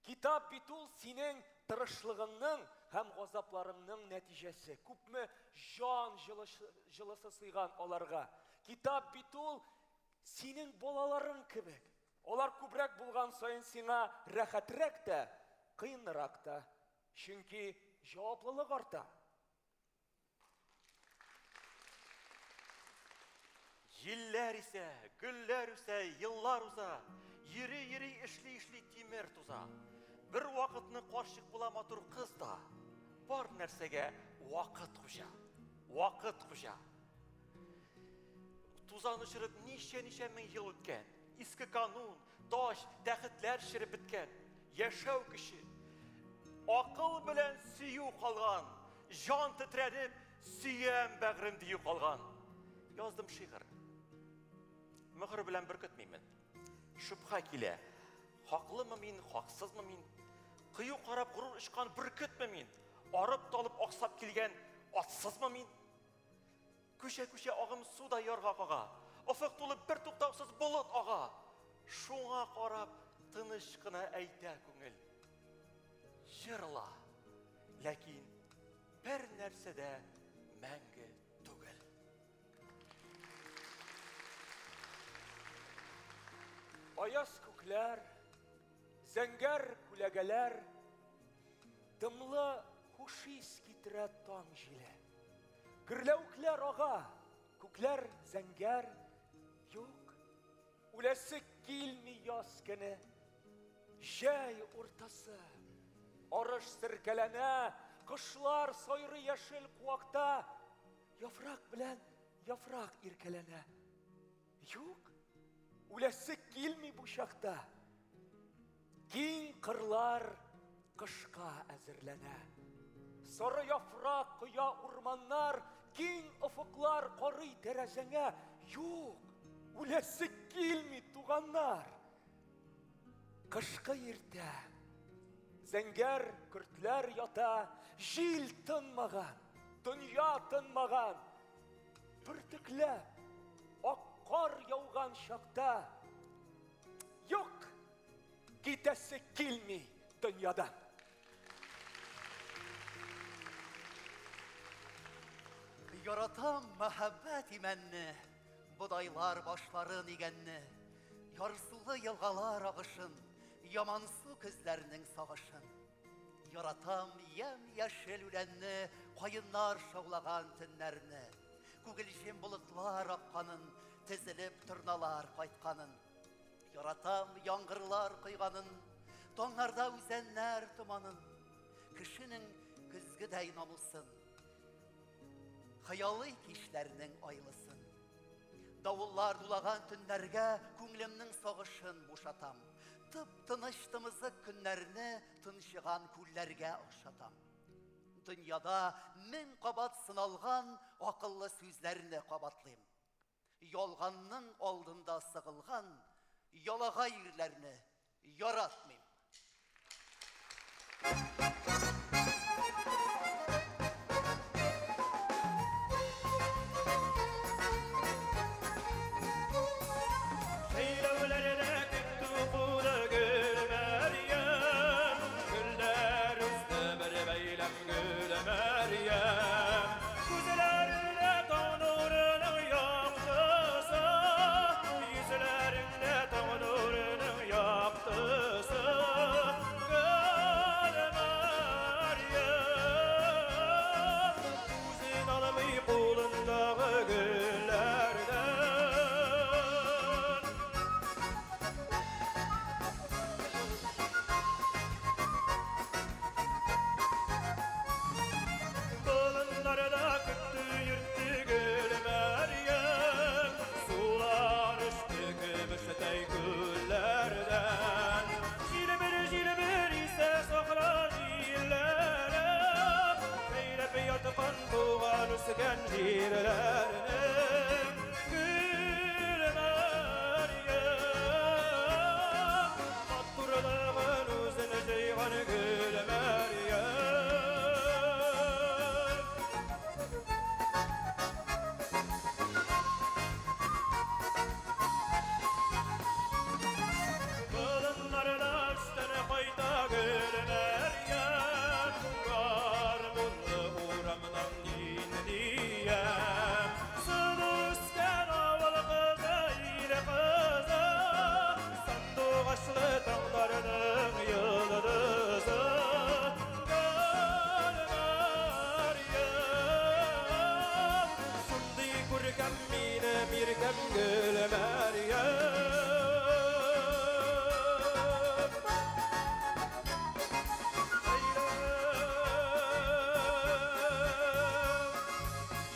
Китап бит ул синең тырышлыгыңның һәм газапларыңның нәтиҗәсе. Күпме җан җылысы сыйган аларга. Китап бит ул синең балаларың кебек. Алар күбрәк булган саен сиңа рәхәтрәк тә, кыенрак та. Чөнки җаваплылык арта. Җилләр исә, гөлләр үсә, еллар уза. Йөри-йөри, эшли-эшли тимер туза. Бер вакытны карчык була матур кыз да. Бар нәрсәгә вакыт хуҗа. Вакыт хуҗа. Тузан очырып ничә-ничә мең ел үткән. Иске канун, тач, тәхетләр череп беткән. Яшәү көче, акыл белән сөю калган. Җан тетрәнеп, сөям бәгърем дию калган. Яздым шигырь. Мөһер белән беркетмимен. Шөбһә килә. Хаклымы мин, хаксызмы мин? Кыю карап горур очкан бөркетме мин? Арып талып аксап килгән атсызмы мин? Күчә-күчә агым су да ярга кага. Офык тулып бер туктаусыз болыт ага. Шуңа карап тыныч кына әйтә күңел. Җырла. Ләкин бер нәрсә дә мәңге түгел. Аяз күкләр, зәңгәр күләгәләр, дымлы хуш ис китерә таң җиле. Гөрләвекләр ага, күкләр зәңгәр, юк, үләсе килми яз көне. Җәй уртасы, арыш серкәләнә, кошлар сайрый яшел куакта, яфрак белән яфрак иркәләнә. Юк, үләсе килми бу чакта. Киң кырлар кышка әзерләнә. Сары яфрак коя урманнар, киң офыклар карый тәрәзәңә. Юк, үләсе килми, туганнар. Кышкы иртә. Зәңгәр көртләр ята, җил тынмаган, дөнья тынмаган. Бөртекләп ак кар яуган чакта. Юк, китәсе килми дөньядан. Яратам мәхәббәт имәнне, бодайлар башларын игәнне, ярсулы елгалар агышын, ямансу көзләрнең сагышын. Яратам ямь-яшел үләнне, каеннар шаулаган төннәрне, күгелҗем болытлар акканын, тезелеп торналар кайтканын. Яратам яңгырлар койганын, таңнарда үзәннәр томанын, кешенең көзгедәй намусын, хыялый кичләрнең айлысын. Давыллар дулаган төннәргә күңлемнең сагышын бушатам. Тып-тыныч тымызык көннәрне тынчыган күлләргә охшатам. Дөньяда мең кабат сыналган акыллы сүзләрне кабатлыйм. Ялганның алдында сыгылган ялагай ирләрне яратмыйм. Җәйләүләрдә көтү куды Гөл Мәрьям, гөлләр үсте бер бәйләм Гөл Мәрьям. Күзләрендә таң нурының яктысы, йөзләрендә таң нурының яктысы. Гөл Мәрьям. үскән җирләрнең. Гөл Мәрьям, матурлыгын үзенә җыйган Гөл Мәрьям. Болыннарда өстенә кайта Гөл Мәрьям, гармунлы урамнан диндиям. Сылу үскән авыл кызы, ил кызы, сандугачлы таңнарның йолдызы. Гөл Мәрьям, шундый күркәм минем иркәм Гөл Мәрьям.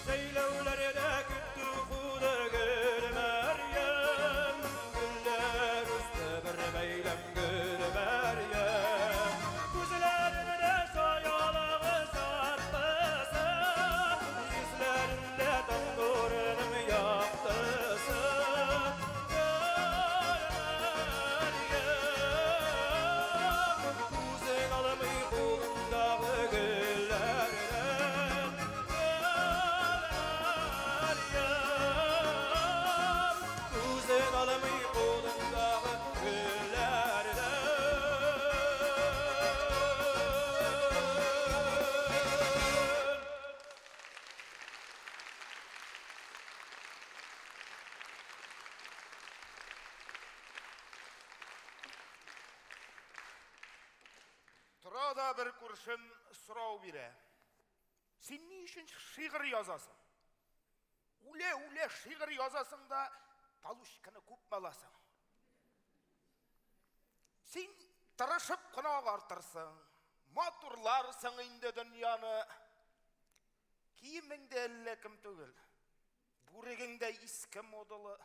Җәйләүләрдә көтү куды Гөл Мәрьям, гөлләр үсте бер бәйләм Гөл Мәрьям. Күзләрендә чаялыгы шаттысы, йөзләрендә таң нурының яктысы. Гөл Мәрьям, күзең алмый кулыңдагы гөлләрдән. Гөл Мәрьям, күзең алмый кулыңдагы гөлләрдән. Тора да бер күршем сорау бирә. Син ни өчен шигырь язасың? Үлә-үлә шигырь язасың да, получканы күпме аласың? Син тырышып кына агартырсың, матурларсың инде дөньяны. Киемең дә әллә кем түгел, бүрегең дә иске модалы.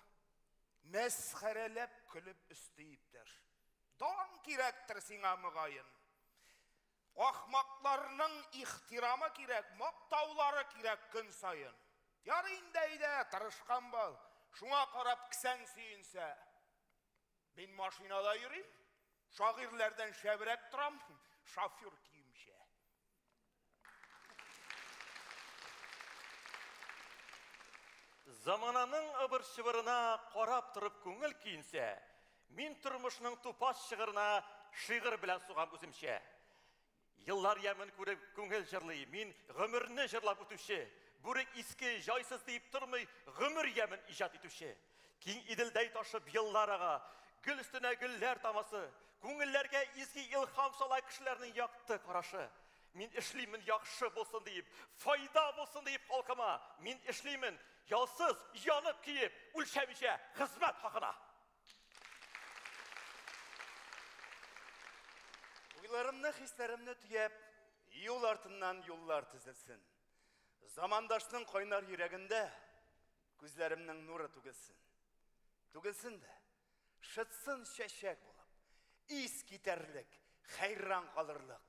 Мәсхәрәләп көлеп өсти иптәш. Дан кирәктер сиңа мөгаен. Ахмакларның ихтирамы кирәк, мактаулары кирәк көн саен. Ярый инде әйдә, тырышкан бул. Шуңа карап кесәң сөенсә. Мин машинада йөрим, шагыйрьләрдән шәбрәк торам, шофер киемчә. Замананың ыбыр-чыбырына карап торып күңел көенсә, мин тормышның тупас чыгырына шигырь белән сугам үземчә. Еллар ямен күреп күңел җырлый, мин гомерне җырлап үтүче, бүрек иске, җайсыз диеп тормый, гомер ямен иҗат итүче. Киң Иделдәй ташып еллар ага, гөл өстенә гөлләр тамасы, күңелләргә изге илһам сала кешеләрнең якты карашы. Мин эшлимен яхшы булсын диеп, файда булсын диеп халкыма. Мин эшлимен ялсыз, янып киеп, үлчәмичә хезмәт хакына. Уйларымны, хисләремне төяп, юл артыннан юллар тезелсен. Замандашның кайнар йөрәгендә күзләремнең нуры түгелсен. Түгелсен дә, шытсын чәчәк булып, ис китәрлек, хәйран калырлык,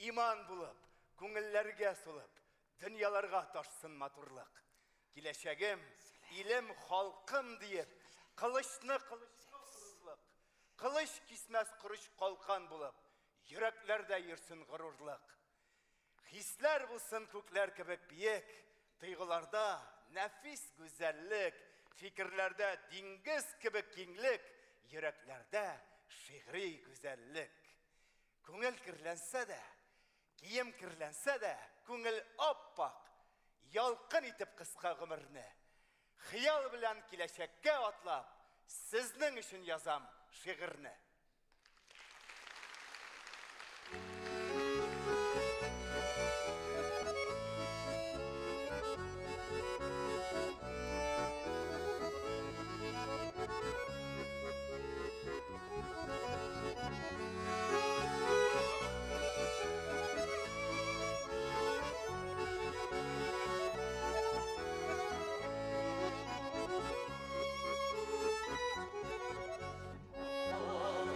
иман булып, күңелләргә сулып, дөньяларга ташсын матурлык. Киләчәгем, илем, халкым диеп, кылычны кылычка орырлык, кылыч кисмәс корыч калкан булып, йөрәкләрдә йөрсен горурлык. Хисләр булсын күкләр кебек биек, тойгыларда нәфис гүзәллек, фикерләрдә диңгез кебек киңлек, йөрәкләрдә шигъри гүзәллек. Күңел керләнсә дә, кием керләнсә дә, күңел аппак, ялкын итеп кыска гомерне. Хыял белән киләчәккә атлап, сезнең өчен язам шигырьне. Аллаһ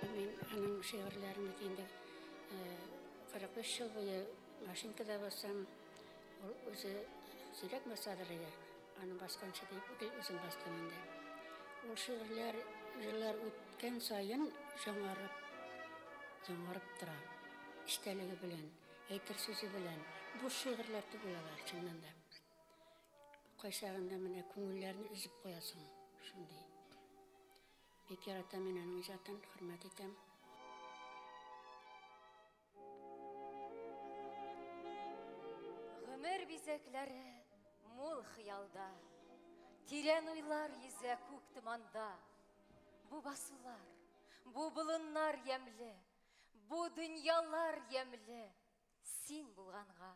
Мин аның шигырьләрен бит инде 45 ел буе машинкада басам. Ул үзе сирәк басадыр иде. Аны басканчы дип гел үзем бастым инде. Ул шигырьләр еллар үткән саен яңарып, яңарып тора. Эчтәлеге белән, әйтер сүзе белән. Буш шигырьләр түгел алар, чыннан да. Кайчагында менә күңелләрне өзеп куясың, шундый. Бик яратам мин аның иҗатын, хөрмәт итәм. Гомер бизәкләре мул хыялда, Тирән уйлар йөзә күк томанда. Бу басулар, бу болыннар ямьле, Бу дөньялар ямьле, син булганга.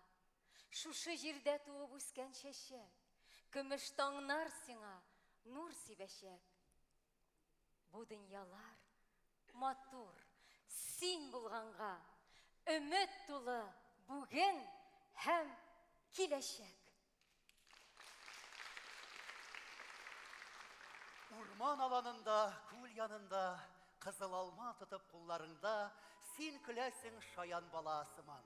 Шушы җирдә туып үскән чәчәк, Көмеш таңнар сиңа нур сибәчәк. Бу дөньялар матур, син булганга, Өмет тулы бүген һәм киләчәк. Урман аланында, күл янында, Кызыл алма тотып кулларыңда, Син көләсең шаян бала сыман.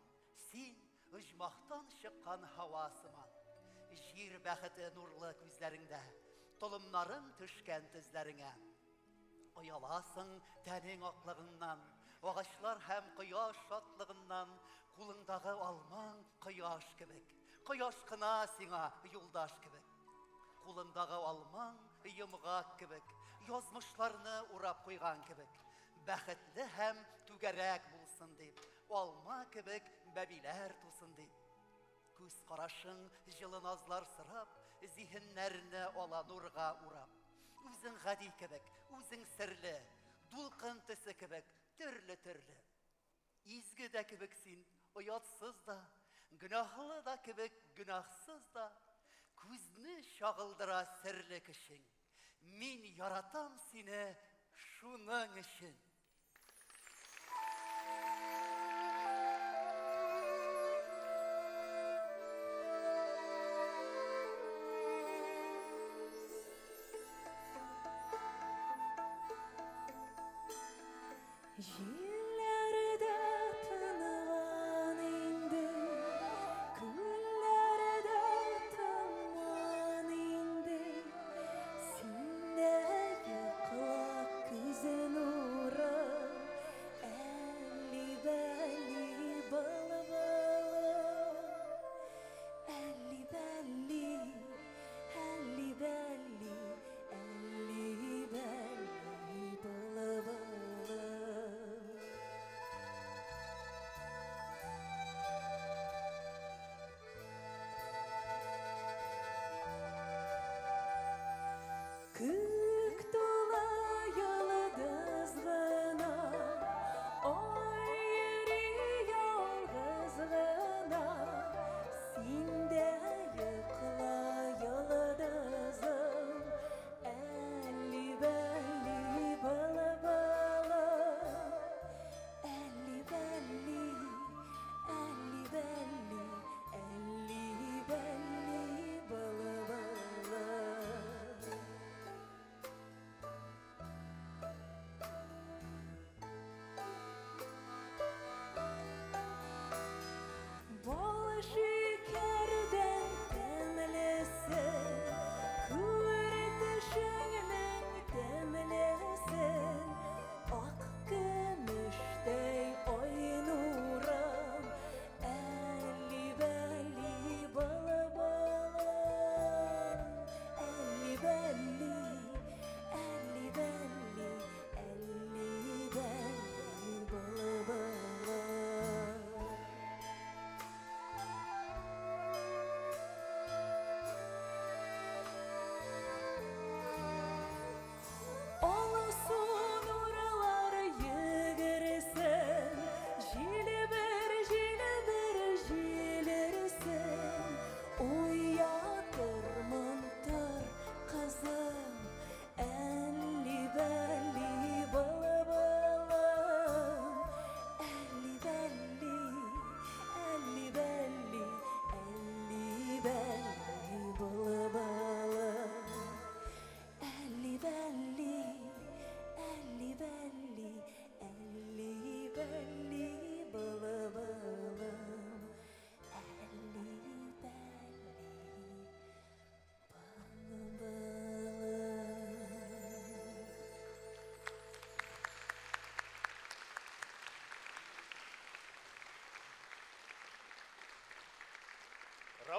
Син оҗмахтан чыккан һава сыман. Җир бәхете нурлы күзләреңдә, Толымнарың төшкән тезләреңә. Ояласың тәнең аклыгыңнан, Агачлар һәм кояш шатлыгыннан, Кулыңдагы алмаң кояш кебек, Кояш кына сиңа юлдаш кебек. Кулыңдагы алмаң йомгак кебек, Язмышларны урап куйган кебек. Бәхетле һәм түгәрәк булсын дип, Алма кебек бәбиләр тусын дип. Күз карашың җылы назлар сорап, Зиһеннәрне ала нурга урап. Үзең гади кебек, үзең серле, Дулкын төсе кебек, төрле-төрле. Изге дә кебек син, оятсыз да, Гөнаһлы да кебек, гөнаһсыз да. Күзне чагылдыра серле көчең. Мин яратам сине шуның өчен. Җилләр дә тынган инде, күлләр дә томан инде. Син дә йокла, күзен урап, әлли-бәлли былбылым. Әлли-бәлли, әлли-бәлли, әлли-бәлли былбылым.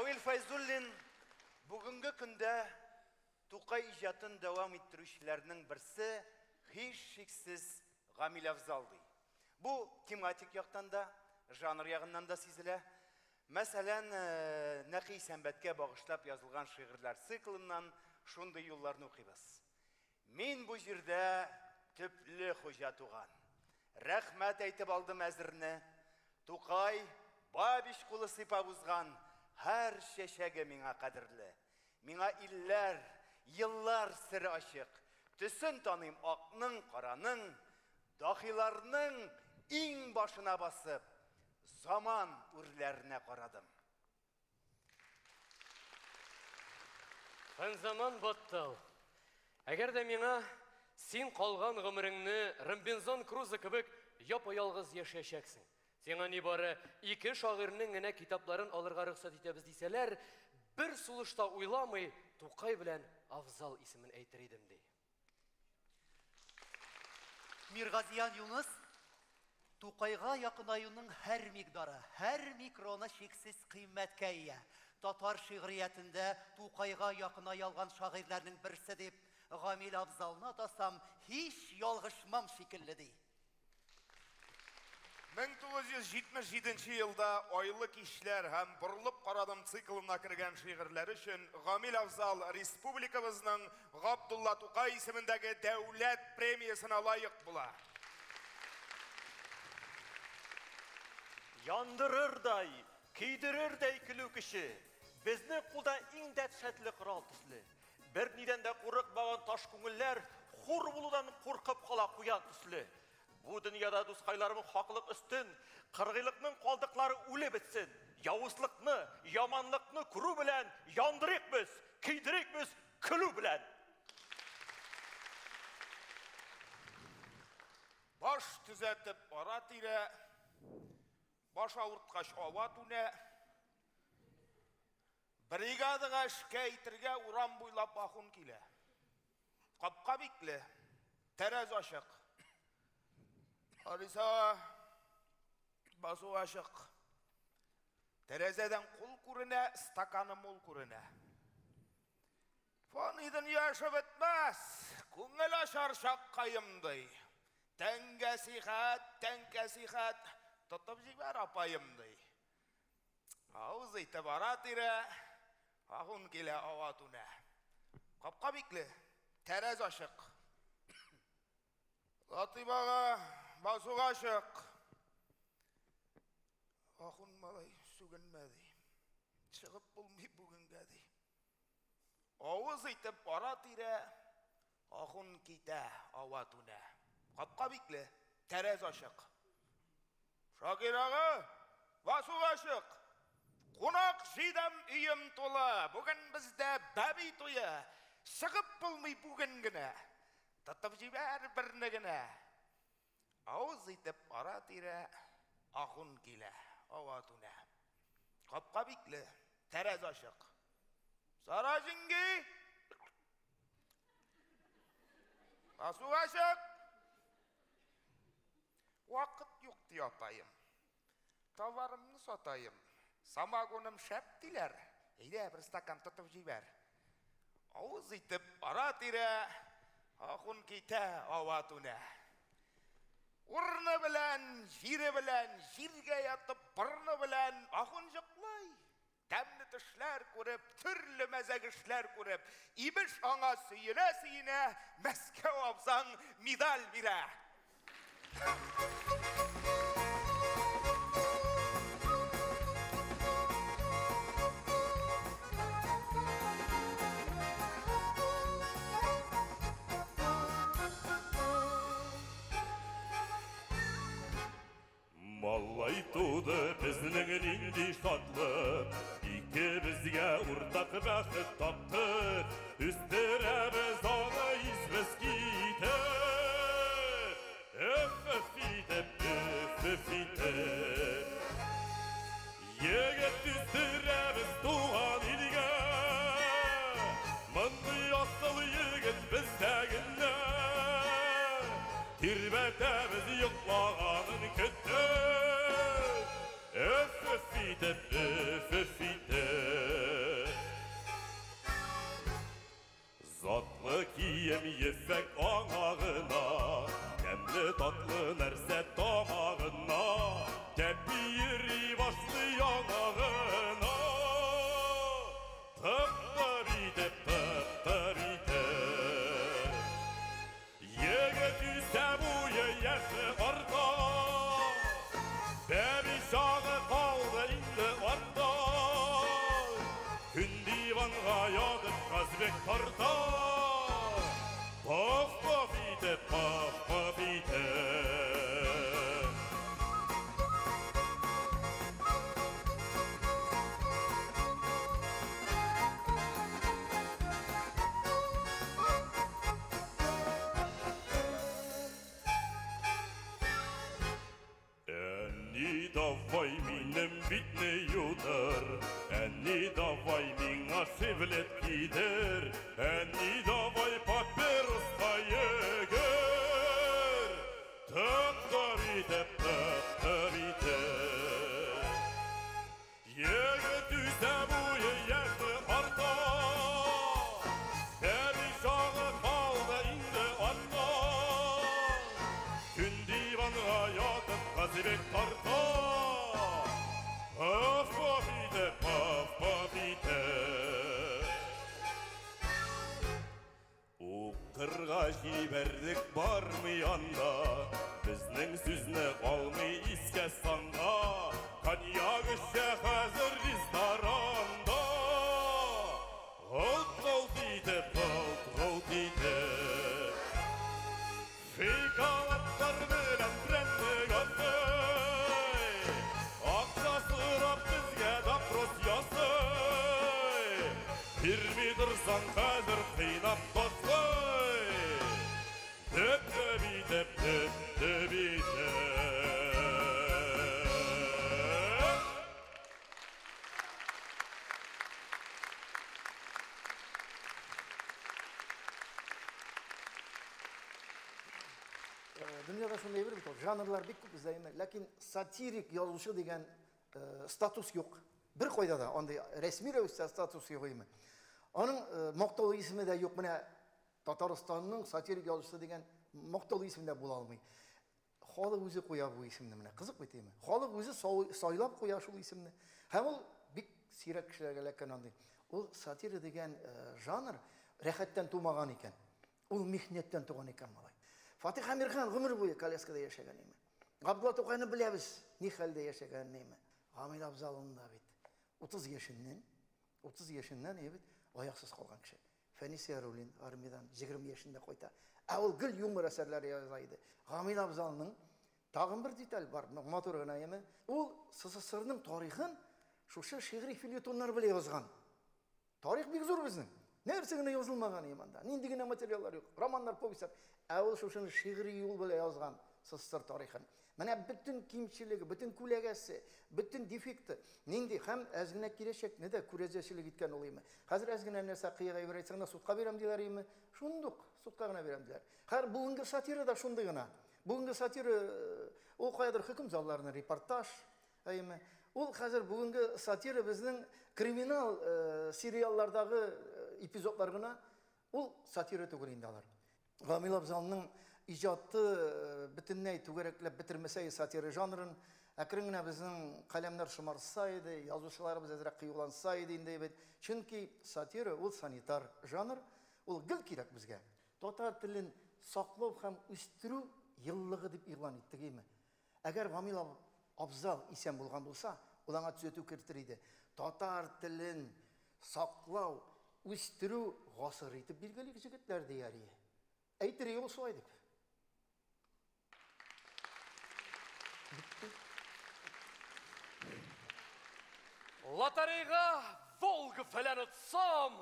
Равил Фәйзуллин бүгенге көндә Тукай иҗатын дәвам иттерүчеләрнең берсе, һичшиксез, Гамил Афзал ди. Бу тематик яктан да, жанр ягыннан да сизелә. Мәсәлән, Нәкый Исәнбәткә багышлап язылган шигырьләр циклыннан шундый юлларны укыйбыз. Мин бу җирдә төпле хуҗа туган. Рәхмәт әйтеп алдым әзерне. Тукай, Бабич кулы сыйпап узган һәр чәчәге миңа кадерле. Миңа илләр, еллар сере ачык. Төсен таныйм акның, караның, дахиларның иң башына басып, заман үрләренә карадым. Фәнзаман Баттал, әгәр дә миңа син калган гомереңне Робинзон Крузо кебек япа-ялгыз яшәячәксең, сиңа нибары ике шагыйрьнең генә китапларын алырга рөхсәт итәбез дисәләр, бер сулышта уйламый Тукай белән Афзал исемен әйтер идем, ди. Миргазиян Юныс Тукайга якынаюның һәр микъдары, һәр микроны чиксез кыйммәткә ия. Татар шигъриятендә Тукайга якыная алган шагыйрьләрнең берсе дип Гамил Афзалны атасам, һич ялгышмам шикелле, ди. 1977 елда Айлы кичләр һәм Борылып карадым циклына кергән шигырьләре өчен Гамил Афзал республикабызның Габдулла Тукай исемендәге дәүләт премиясенә лаек була. Яндырырдай, көйдерердәй көлү көче, безнең кулда иң дәһшәтле корал төсле. Бернидән дә курыкмаган таш күңелләр хур булудан куркып кала куян төсле. Бу дөньяда, дускайларым, хаклык өстен, кыргыйлыкның калдыклары үлеп бетсен. Явызлыкны, яманлыкны күрү белән яндырыйк без, көйдерик без көлү белән. Баш төзәтеп ара-тирә, баш авырткач ава түнә. Бригадага эшкә әйтергә урам буйлап ахун килә. Капка бикле, тәрәз ачык. Алиса, басу ачык. Тәрәзәдән кул күренә, стаканы мул күренә. Фани дөнья эше бетмәс, күңел ачар чаккаем ди. Тәнгә сихәт, тәнкә сихәт, тотып җибәр апаем ди. Авыз итеп ара-тирә, ахун килә ава түнә. Капка бикле, тәрәз ачык. Латыйп ага, басуга чык. Ахун малай, сүгенмә ди. Чыгып булмый бүгенгә ди. Авыз итеп ара-тирә, ахун китә ава түнә. Капка бикле, тәрәз ачык. Шакир ага, басуга чык. Кунак җыйдым, өем тулы. Бүген бездә бәби туе. Чыгып булмый бүген генә. Тотып җибәр берне генә. Авыз итеп ара-тирә, ахун килә, ава түнә. Капка бикле, тәрәз ачык. Сара җиңги! Басуга чык! Вакыт юк, ди апаем. Товарымны сатаем. Самогоным шәп, диләр. Әйдә, бер стакан тотып җибәр. Авыз итеп ара-тирә, ахун китә, ава түнә. Урыны белән, җире белән, җиргә ятып, борыны белән ахун җоклый. Тәмле төшләр күреп, төрле мәзәк эшләр күреп, имеш аңа сөенә-сөенә Мәскәү абзаң медаль бирә. Малай туды безнең нинди шатлык, икебезгә уртак бәхет таптык, үстерәбез аны исбез китеп, өф-өф итеп, өф-өф итеп. Егет үстерәбез туган илгә, мондый асыл егет бездә генә. Тирбәтәбез йоклаганын көтеп, өф-өф итеп, өф-өф итеп. Затлы кием ефәк аңа гына, тәмле татлы нәрсә тамагына, тәпи йөри башлый яңа гына. Тып-тып итеп, тып-тып итеп. Егет үсә буе яше арта, бәби чагы калды инде артта. Көн диванга ятып Казбек тарта. Паф-паф итеп, паф-паф итеп. Әни, давай минем битне юдыр, әни, давай миңа шивлет кидер, әни, давай папироска йөгер. Тып-тып итеп, тып-тып итеп. Егет үсә буе яше арта, бәби чагы калды инде артта. Көн диванга ятып Казыбек тарта. Паф-паф итеп, паф-паф итеп. Укырга җибәрдек бармый анда, безнең сүзне алмый искә санга. Коньяк эчә хәзер ресторанда. Гылт-гылт итеп, гылт-гылт итеп. Шоколадлар белән прәннек ашый. Акча сорап безгә допрос ясый. Бирми торсаң хәзер кыйнап ташлый. Дөп-дөп итеп, дөп-дөп итеп. Дөньяда шундый әйбер бит ул, жанрлар бик күп бездә, әмма ләкин сатирик язучы дигән статус юк. Бер кайда да андый рәсми рәвештә статус юк име. Аның мактаулы исеме дә юк. Менә Татарстанның сатирик язучысы дигән мактаулы исем дә була алмый. Халык үзе куя бу исемне менә. Кызык бит име. Халык үзе сайлап куя шул исемне. Һәм ул бик сирәк кешеләргә эләккән андый. Ул сатира дигән жанр рәхәттән тумаган икән. Ул михнәттән туган икән малай. Фатих Әмирхан гомер буе коляскада яшәгән име. Габдулла Тукайны беләбез, ни хәлдә яшәгән име. Гамил Абзалның да бит 30 яшеннән, 30 яшеннән бит аяксыз калган кеше. Фәнис Яруллин армиядән 20 яшендә кайта. Ә ул гел юмор әсәрләре яза иде. Гамил Абзалның тагын бер деталь бар, матур гына яме. Ул СССРның тарихын шушы шигъри фельетоннар белән язган. Тарих бик зур безнең. Нәрсә генә язылмаган иманда. Нинди генә материаллар юк. Романнар, повестьлар. Ә ул шушыны шигъри юл белән язган СССР тарихын. Менә бөтен кимчелеге, бөтен күләгәсе, бөтен дефекты нинди һәм әз генә киләчәкне дә күрәзәчелек иткән ул име. Хәзер әз генә нәрсә кыяга әйбер әйтсәң дә судка бирәм диләр име. Шундук судка гына бирәм диләр. Хәзер бүгенге сатира да шундый гына. Бүгенге сатира ул каядыр хөкем залларына репортаж, әйеме. Ул хәзер бүгенге сатира безнең криминал сериаллардагы эпизодлар гына, ул сатира түгел инде алар. Гамил Абзалның иҗаты бөтенләй түгәрәкләп бетермәсә сатира жанрын, әкрен генә безнең каләмнәр шомарса иде, язучыларыбыз әзрәк кыюланса иде инде бит. Чөнки сатира ул санитар жанр, ул гел кирәк безгә. Татар телен саклау һәм үстерү еллыгы дип игълан иттек име. Әгәр Гамил Абзал исән булган булса, ул аңа төзәтү кертер иде. Татар телен саклау, үстерү гасыры итеп билгелик җегетләр дияр иде. Әйтер ул шулай дип. Лотерейга Волга фәлән отсам,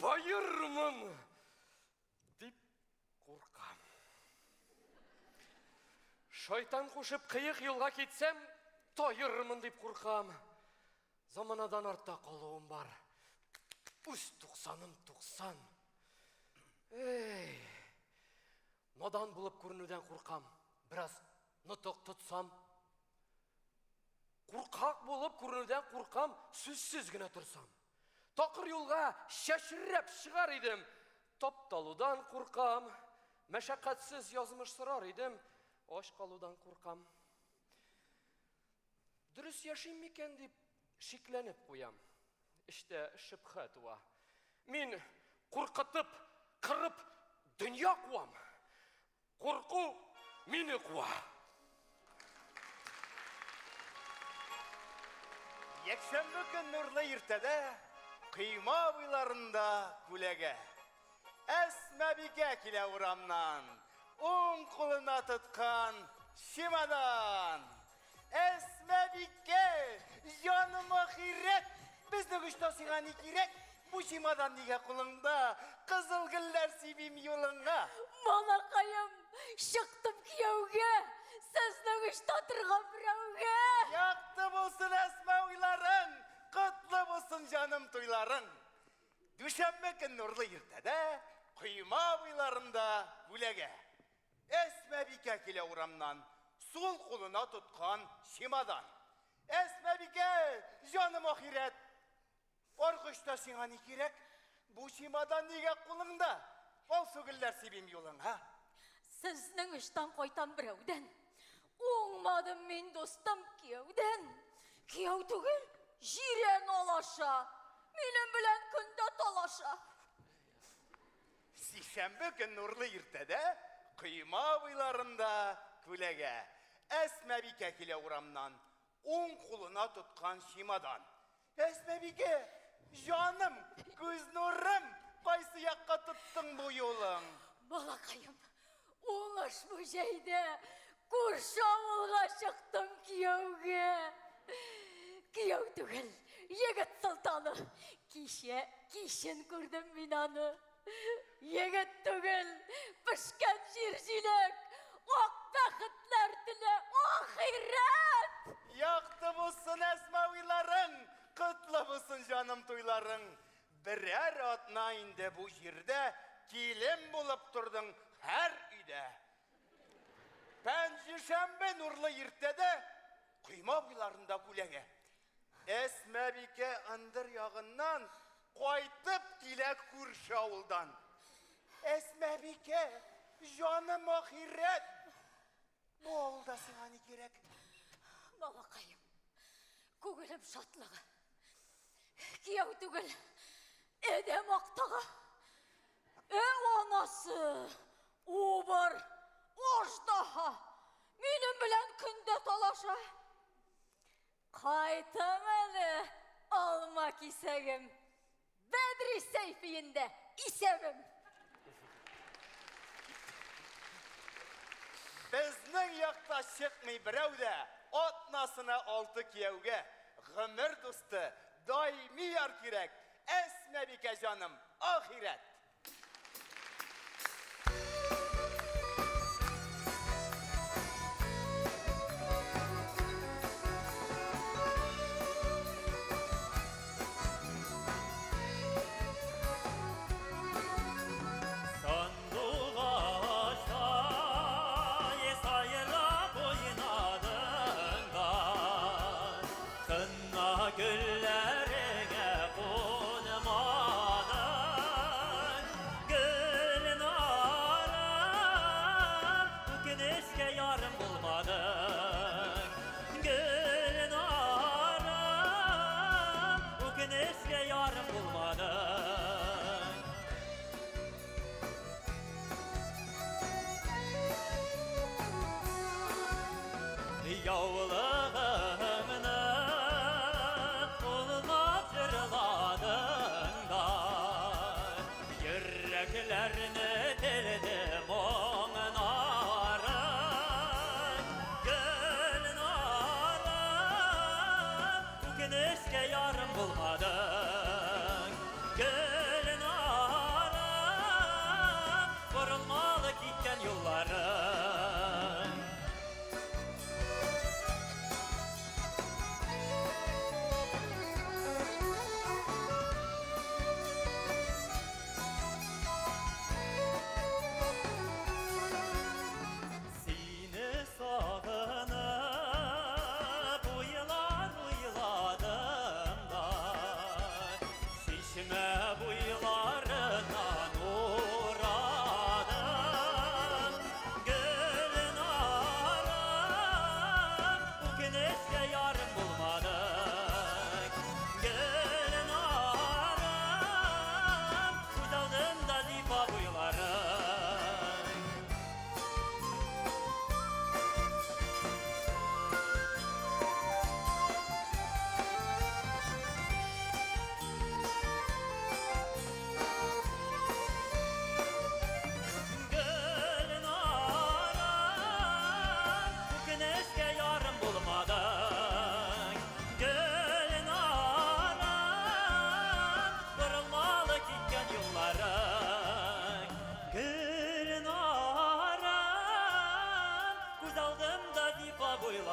баермын дип куркам. Шайтан кушып кыек юлга китсәм, таермын дип куркам. Заманадан артта калуым бар. Үз туксаным туксан. Эй, надан булып күренүдән куркам. Бераз нотык тотсам, Куркак булып күренүдән куркам, сүзсез генә торсам. Такыр юлга чәчрәп чыгар идем, тапталудан куркам. Мәшәкатьсез язмыш сорар идем, ач калудан куркам. Дөрес яшим микән дип шикләнеп куям. Эчтә шөбһә туа. Мин куркытып, кырып дөнья куам. Курку мине куа. Якшәмбе көн нурлы иртәдә койма буйларында күләгә. Әсмәбикә килә урамнан, уң кулына тоткан чемодан. Әсмәбикә, җаным ахирәт, безнең очта сиңа ни кирәк? Бу чемодан нигә кулыңда? Кызыл гөлләр сибим юлыңа. Балакаем, чыктым кияүгә, сезнең очта торган берәүгә. Якты булсын Әсмә уйларың, котлы булсын җаным туйларың. Дүшәмбе көн нурлы иртәдә койма буйларында күләгә. Әсмәбикә килә урамнан, сул кулына тоткан чемодан. Әсмәбикә, җаным ахирәт, аргышта сиңа ни кирәк? Бу чемодан нигә кулыңда? Алсу гөлләр сибим юлыңа. Сезнең очтан кайтам берәүдән. Уңмадым мин, дустым, кияүдән. Кияү түгел, җирән алаша. Минем белән көндә талаша. Сишәмбе көн нурлы иртәдә койма буйларында күләгә. Әсмәбикә килә урамнан, уң кулына тоткан чемодан. Әсмәбикә, җаным, күз нурым, кайсы якка тоттың бу юлың? Балакаем, уңыш бу җәйдә, күрше авылга чыктым кияүгә. Кияү түгел, егет солтаны. Кичә кичен күрдем мин аны. Егет түгел, пешкән җир җиләк, ак бәхетләр телә, ахирәт! Якты булсын Әсмә уйларың, котлы булсын җаным туйларың. Берәр атна инде бу җирдә килен булып тордың һәр өйдә. Пәнҗешәмбе нурлы иртәдә койма буйларында күләгә. Әсмәбикә ындыр ягыннан кайтып килә күрше авылдан. Әсмәбикә, җаным ахирәт, бу авылда сиңа ни кирәк? Балакаем, күңелем шатлыгы. Кияү түгел, адәм актыгы. Ә анасы, убыр, аждаһа, минем белән көндә талаша. Кайтам әле, алма кисәгем. Бәдри Сәйфиендә исәбем. Безнең якта чыкмый берәү дә, атнасына 6 кияүгә. Гомер дусты, даими яр кирәк. Әсмәбикә җаным, ахирәт. Яулыгыңны кулыңа җырладың да, йөрәкләрне телде моңнары. Гөлнарым, үкенечкә ярым булмадың. Гөлнарым, борылмалы киткән юлларың.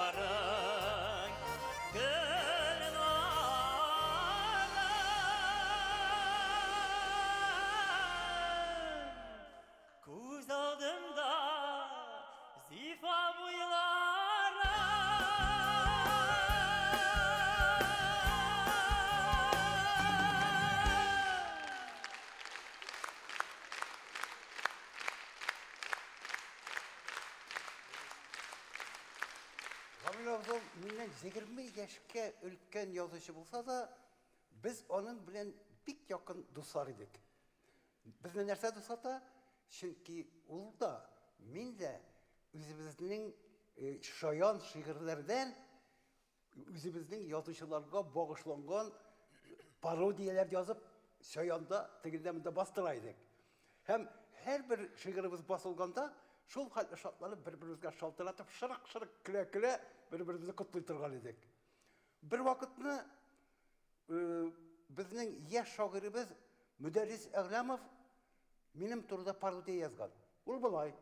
буйларың, Гөлнарым. Күз алдымда зифа буйларың. Гамил Абзал миннән 20 яшькә өлкән язучы булса да, без аның белән бик якын дуслар идек. Безне нәрсә дуслата? Чөнки ул да, мин дә үзебезнең шаян шигырьләрдән үзебезнең язучыларга багышланган пародияләр язып, шаянда тегендә монда бастыра идек. Һәм һәрбер шигыребез басылганда, шул хәтле шатланып, бер-беребезгә шалтыратып, шырык-шырык көлә-көлә бер-беребезне котлый торган идек. Бер вакытны безнең яшь шагыйребез Мөдәррис Әгъләмов минем турыда пародия язган. Ул болай: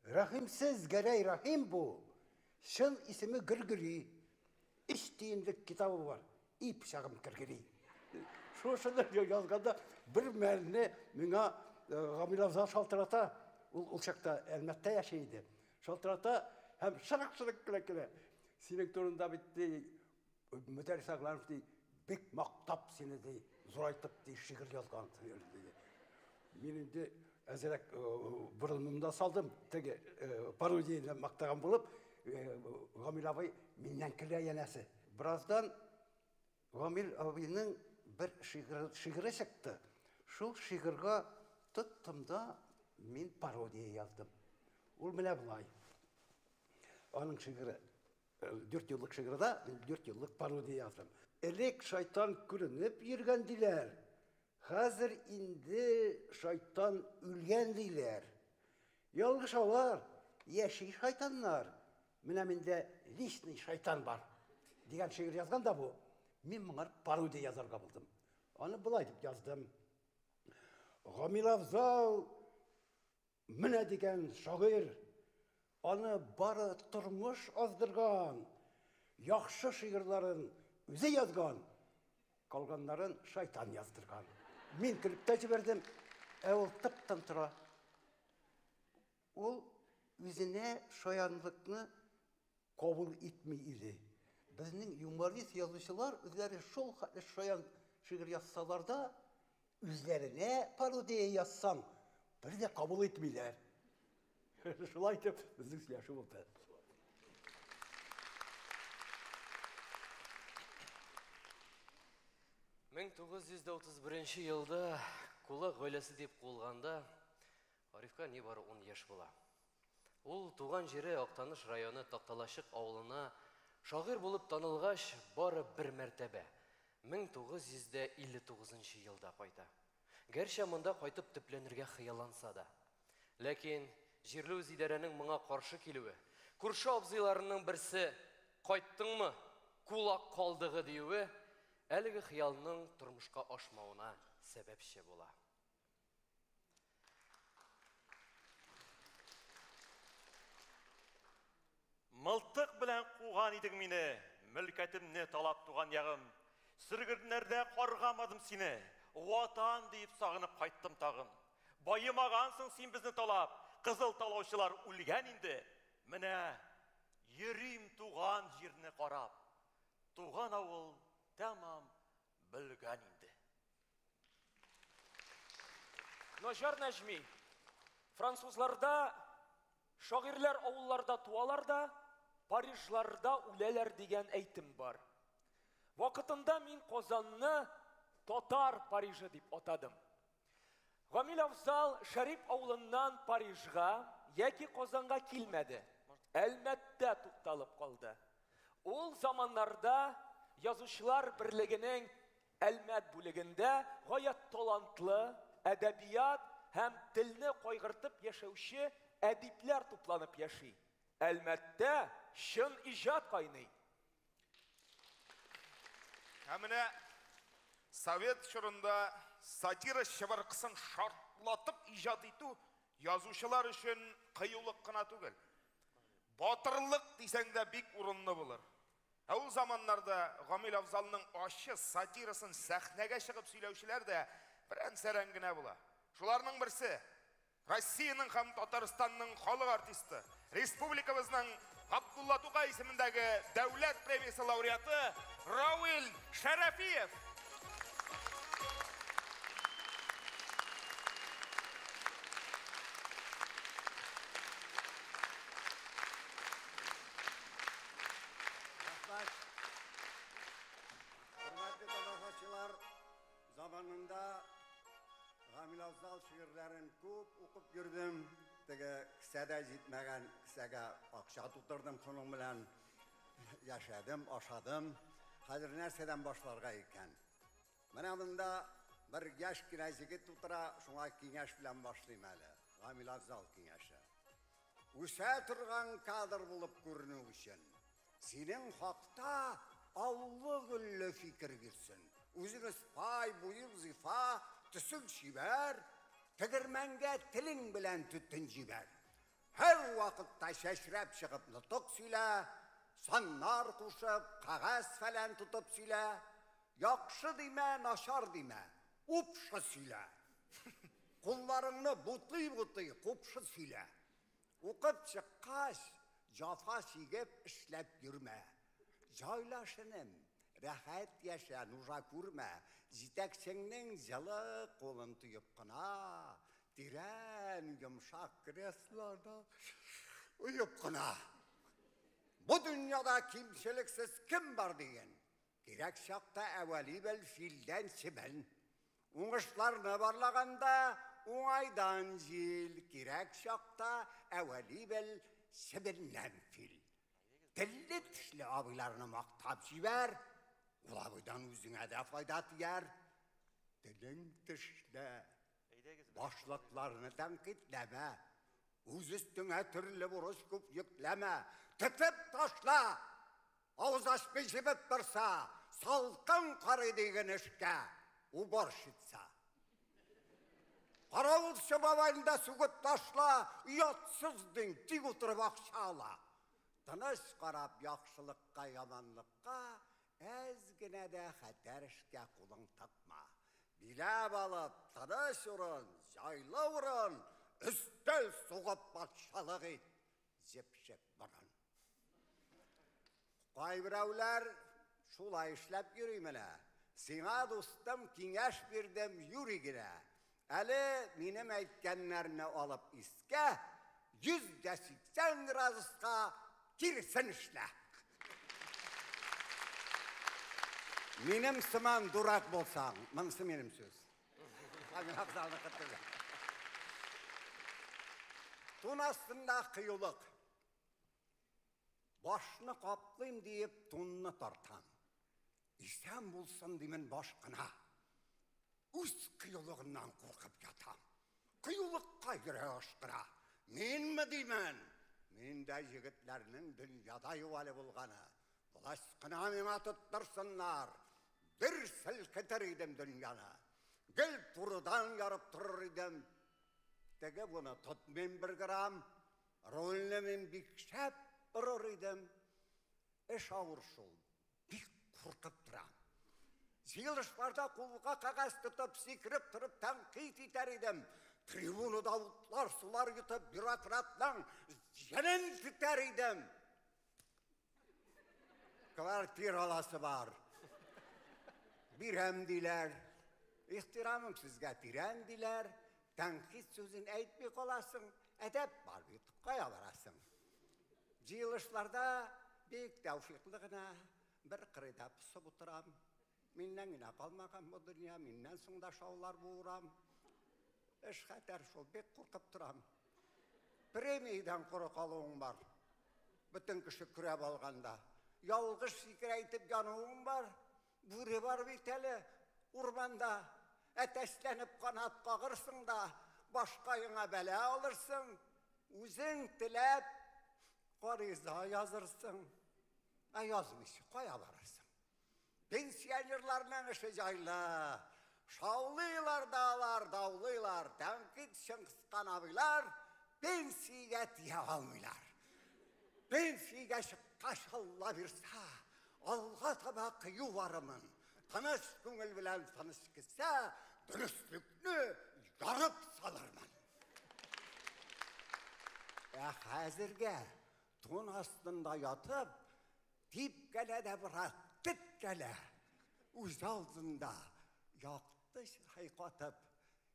Рәхимсез Гәрәй Рәхим бу, чын исеме Гөргөри. 3 тиенлек китабы бар. И пычагым кергери. Шушыны язганда бер мәлне миңа Гамил абзал шалтырата. Ул чакта Әлмәттә яши иде. Шалтырата һәм шырык-шырык көлә-көлә. Синең турында бит ди, Мөдәррис Әгъләмов ди, бик мактап сине ди, зурайтып ди, шигырь язган ди. Мин инде әзрәк борынымда салдым, теге пародияне мактаган булып, Гамил абый миннән көлә янәсе. Бераздан Гамил абыйның бер шигыре чыкты. Шул шигырьгә тоттым да мин пародия яздым. Ул менә болай. Аның шигыре 4 еллык шигырьдә мин 4 еллык пародия яздым. Элек шайтан күренеп йөргән диләр. Хәзер инде шайтан үлгән диләр. Ялгышалар, яши шайтаннар. Менә миндә личный шайтан бар дигән шигырь язган да бу. Мин моңа пародия язарга булдым. Аны болай дип яздым. Гамил Афзал менә дигән шагыйрь. Аны бары тормыш аздырган, яхшы шигырьләрен үзе язган, калганнарын шайтан яздырган. Мин көлеп тә җибәрдем, ә ул тып-тын тора. Ул үзенә шаянлыкны кабул итми иде. Безнең юморист язучылар үзләре шул хәтле шаян шигырь язсалар да, үзләренә пародия язсаң, бер дә кабул итмиләр. Шулай итеп, безнең сөйләшү булды. Мең тугыз йөз дә утыз беренче елда кулак гаиләсе дип куылганда, Арифка нибары 10 яшь була. Ул туган җире Актаныш районы Такталачык авылына шагыйрь булып танылгач, бары бер мәртәбә, 1959 елда кайта. Гәрчә монда кайтып төпләнергә хыялланса да. Ләкин җирле үзидарәнең моңа каршы килүе, күрше абзыйларының берсе «Кайттыңмы? Кулак калдыгы» диюе әлеге хыялның тормышка ашмавына сәбәпче була. Мылтык белән куган идең мине, мөлкәтемне талап туган ягым. Сөргеннәрдә каргамадым сине, ватан диеп сагынып кайттым тагын. Баемагансың син безне талап, кызыл талаучылар үлгән инде. Менә йөрим туган җирне карап, туган авыл тәмам бөлгән инде. Наҗар Нәҗми, французларда шагыйрьләр авылларда туалар да, Парижларда үләләр дигән әйтем бар. Вакытында мин Казанны татар Парижы дип атадым. Гамил Афзал Шәрип авылыннан Парижга яки Казанга килмәде. Әлмәттә тукталып калды. Ул заманнарда Язучылар берлегенең Әлмәт бүлегендә гаять талантлы, әдәбият һәм телне кайгыртып яшәүче әдипләр тупланып яши. Әлмәттә чын иҗат кайный. Ә менә совет чорында сатира чыбыркысын шартлатып иҗат итү язучылар өчен кыюлык кына түгел. Батырлык дисәң дә бик урынлы булыр. Ә ул заманнарда Гамил Афзалның ачы сатирасын сәхнәгә чыгып сөйләүчеләр дә берән-сәрән генә була. Шуларның берсе Россиянең һәм Татарстанның халык артисты, республикабызның Габдулла Тукай исемендәге дәүләт премиясе лауреаты Равил Шәрәфиев. Рәхмәт. Хөрмәтле тамашачылар, заманында Гамил Афзал шигырьләрен күп укып йөрдем. Теге кесәдә җитмәгән кесәгә акча тутырдым шуның белән. Яшәдем, ашадым. Хәзер нәрсәдән башларга икән? Менә монда бер яшь кенә җегет утыра, шуңа киңәш белән башлыйм әле. Гамил Афзал киңәше. Үсә торган кадр булып күренү өчен, синең хакта аллы-гөлле фикер йөрсен. Үзең ыспай, буең зифа, төсең чибәр, тегермәнгә телең белән төтен җибәр. Һәр вакытта чәчрәп чыгып нотык сөйлә, саннар кушып, кәгазь-фәлән тотып сөйлә. Яхшы димә, начар димә, упшы сөйлә. Кулларыңны бутый-бутый, купшы сөйлә. Укып чыккач, җафа чигеп эшләп йөрмә. Җайлаш, энем, рәхәт яшә, нужа күрмә. Җитәкчеңнең җылы кулын тоеп кына, тирән йомшак креслода оеп кына. Бу дөньяда кимчелексез кем бар диген? Кирәк чакта әвәли бел филдән чебен. Уңышларны барлаганда уңайдан җил, кирәк чакта әвәли бел чебеннән фил. Телле тешле абыйларны мактап җибәр, ул абыйдан үзеңә дә файда тияр. Телең тешлә, башлыкларны тәнкыйтьләмә, үз өстеңә төрле бурыч күп йөкләмә, тетеп ташла, авыз ачмый җебеп торса, салкын карый диген эшкә, уборщица. Каравылчы бабайны да сүгеп ташла, оятсыз дин, тик утырып акча ала. Тыныч карап яхшылыкка, яманлыкка, әз генә дә хәтәр эшкә кулың тыкма. Биләп алып, тыныч урын, җайлы урын, өстәл сугып патшалык ит, җепшек борын. Кайберәүләр шулай эшләп йөри менә. Сиңа, дустым, киңәш бирдем юри генә. Әле минем әйткәннәрне алып искә, 180 градуска киресен эшлә. Минем сыман дурак булсаң, монысы минем сүз. Камил Афзалныкы түгел. Тун астында кыюлык. Башны каплыйм диеп тунны тартам. Исән булсын димен баш кына. Үз кыюлыгыннан куркып ятам. Кыюлыкка йөрәк ашкына. Минме димен? Мин дә егетләрнең дөньяда юк әле булганы. Власть кына миңа тоттырсыннар. Бер селкетер идем дөньяны. Гел турыдан ярып торыр идем. Теге буны тотмыйм бер грамм. Рульне мин бик шәп борыр идем. Эш авыр шул, бик куркып торам. Җыелышларда кулга кәгазь тотып, сикереп торып тәнкыйть итәр идем. Трибунада утлар, сулар йотып, бюрократның җенен тетәр идем. Квартира аласы бар. Бирәм диләр. Ихтирамым сезгә тирән диләр. Тәнкыйть сүзен әйтми каласың. Әдәп бар бит, кая барасың? Җыелышларда бик тәүфиклы гына бер кырыйда посып утырам. Миннән генә калмаган бу дөнья, миннән соң да шаулар бу урам. Эш хәтәр шул, бик куркып торам. Премиядән коры калуың бар. Бөтен кеше көрәп алганда. Ялгыш фикер әйтеп януың бар. Бүре бар бит әле урманда. Әтәчләнеп канат кагырсың да, башкаеңа бәла алырсың. Үзең теләп гариза язырсың. Ә язмыйча кая барырсың? Пенсионерларның эше җайлы. Шаулыйлар да алар, даулыйлар. Тәнкыйть чын кыскан абыйлар пенсиягә тия алмыйлар. Пенсиягә чыккач, Алла бирсә, алга таба кыю барырмын. Тыныч күңел белән тыныч кесә, дөреслекне ярып салырмын. Ә хәзергә тун астында ятып, типкәлә дә, брат, теткәлә. Үз алдында якты чырай катып,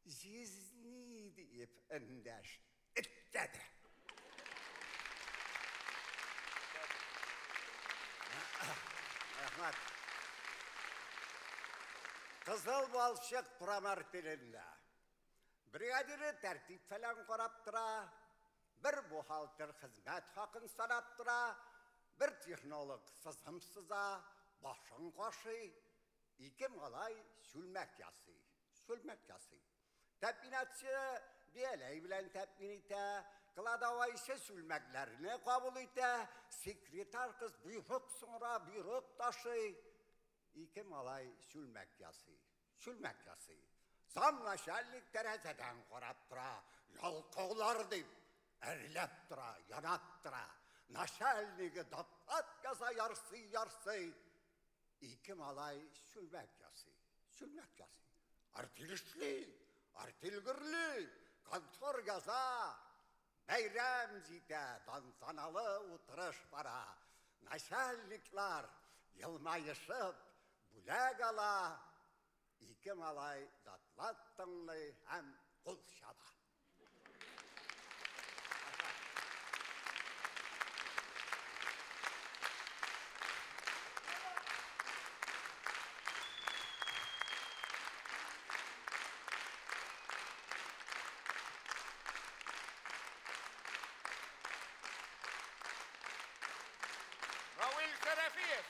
җизни диеп эндәш эткә дә. Рәхмәт. Кызыл балчык промартелендә. Бригадиры тәртип фәлән карап тора, бер бухгалтер хезмәт хакын санап тора, бер технолог сызым сыза, башын кашый, ике малай чүлмәк ясый, чүлмәк ясый. Тәэминатчы бияләй белән тәэмин итә, кладовойчы чүлмәкләрне кабул итә, секретарь кыз боерык соңра боерык ташый. Ике малай чүлмәк ясый, чүлмәк ясый. Замначальник тәрәзәдән карап тора, ялкаулар дип әрләп тора, янап тора. Начальнигы доклад яза ярсый-ярсый. Ике малай чүлмәк ясый, чүлмәк ясый. Артель эшли, артель гөрли, контор яза. Бәйрәм җитә, тантаналы утырыш бара. Начальниклар елмаешып бүләк ала. Ике малай доклад тыңлый һәм кул чаба. Равил Шәрәфиев.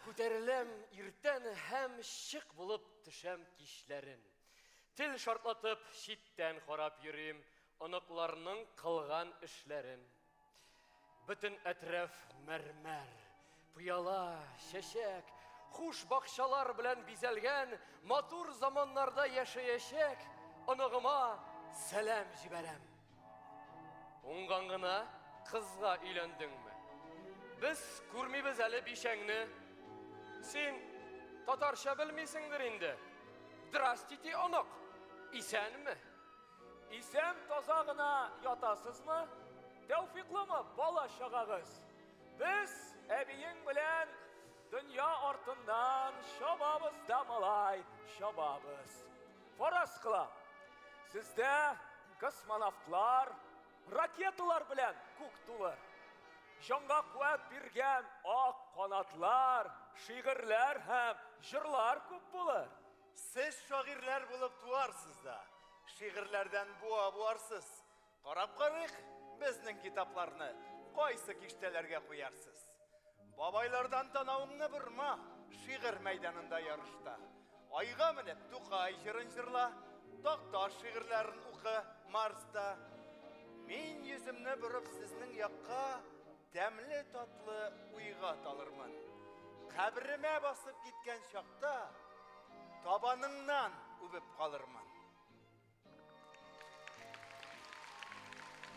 Күтәреләм иртән һәм чык булып төшәм кичләрен. Тел шартлатып читтән карап йөрим оныкларның кылган эшләрен. Бөтен әтрәф мәрмәр, пыяла, чәчәк, хуш бакчалар белән бизәлгән матур заманнарда яшәячәк оныгыма сәлам җибәрәм. Уңган гына кызга өйләндеңме? Без күрмибез әле бишәңне. Син татарча белмисеңдер инде. Здрастите, онык. Исәнме? Исән таза гына ятасызмы? Тәүфиклымы бала чагагыз? Без әбиең белән дөнья артыннан чабабыз да малай, чабабыз. Фараз кылам. Сездә космонавтлар, ракеталар белән күк тулыр. Җанга куәт биргән ак канатлар, шигырьләр һәм җырлар күп булыр. Сез шагыйрьләр булып туарсыз да, шигырьләрдән буа буарсыз. Карап карыйк, безнең китапларны кайсы киштәләргә куярсыз. Бабайлардан танавыңны борма, шигырь мәйданында ярышта. Айга менеп Тукай җырын җырла, Такташ шигырьләрен укы Марста. Мин йөземне борып сезнең якка тәмле татлы уйга талырмын. Каберемә басып киткән чакта табаныңнан үбеп калырмын.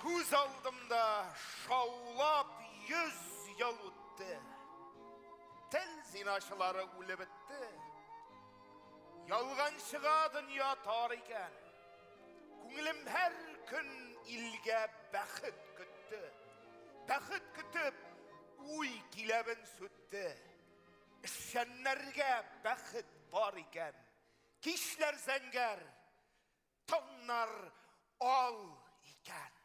Күз алдымда шаулап 100 ел үтте. Тел зиначылары үлеп бетте. Ялганчыга дөнья тар икән. Күңелем һәр көн илгә бәхет көтте. Бәхет көтеп, уй киләбен сүтте. Эшчәннәргә бәхет бар икән. Кичләр зәңгәр, таңнар ал икән.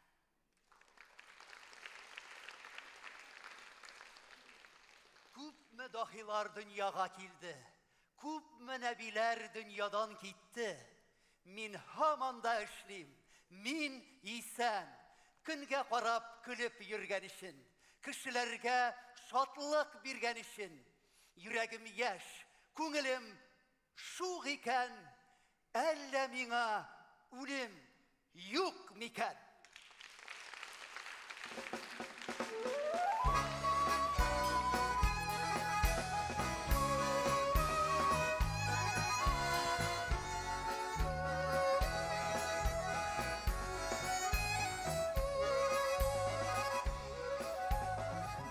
Күпме даһилар дөньяга килде, күпме нәбиләр дөньядан китте. Мин һаман да эшлим, мин исән. Көнгә карап көлеп йөргән өчен, кешеләргә шатлык биргән өчен, йөрәгем яшь, күңелем шук икән, әллә миңа үлем юк микән?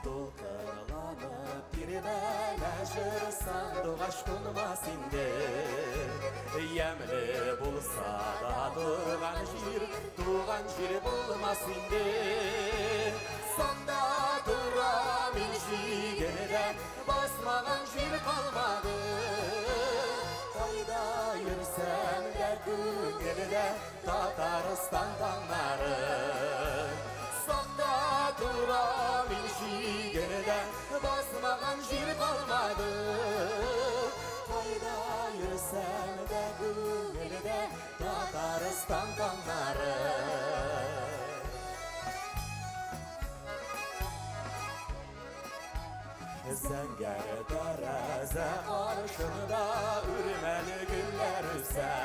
Дулкынланып тирбәлә җыр сандугач кунмас инде. Ямьле булса да туган җир, туган җир булмас инде. Сакта торам ил чигендә, басмаган җир калмады. Кайда йөрсәм дә күңелдә Татарстан таңнары. Сакта торам ил чигендә, басмаган җир калмады. Кайда йөрсәм дә күңелдә Татарстан таңнары. Зәңгәр тәрәзә каршында үрмәле гөлләр үсә.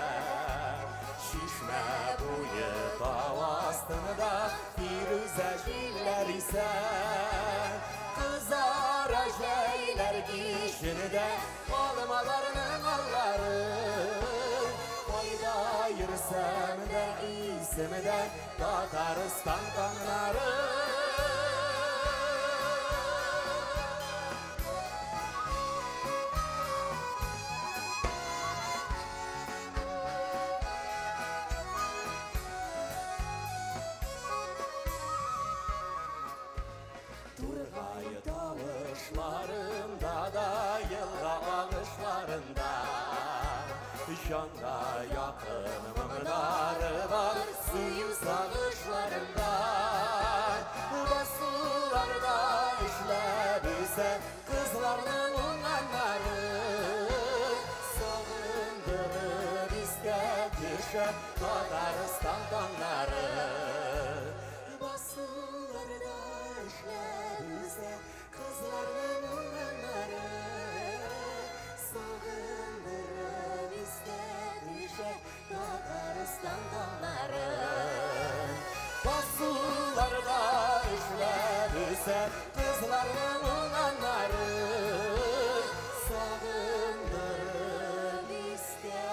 Чишмә буе тау астында фирүзә җилләр исә. Кызара җәйләр кичендә алмаларның аллары. Кайда йөрсәм дә исемдә Татарстан таңнары. Тургай тавышларында да, елга агышларында, җанга якын моңнары бар, сөю сагышларында. Басуларда эшләп үсә кызларның уңганнары. Сагындырып искә төшә Татарстан таңнары. Басуларда эшләп үсә кызларның уңганнары. үсә кызларның уңганнары. Сагындырып истә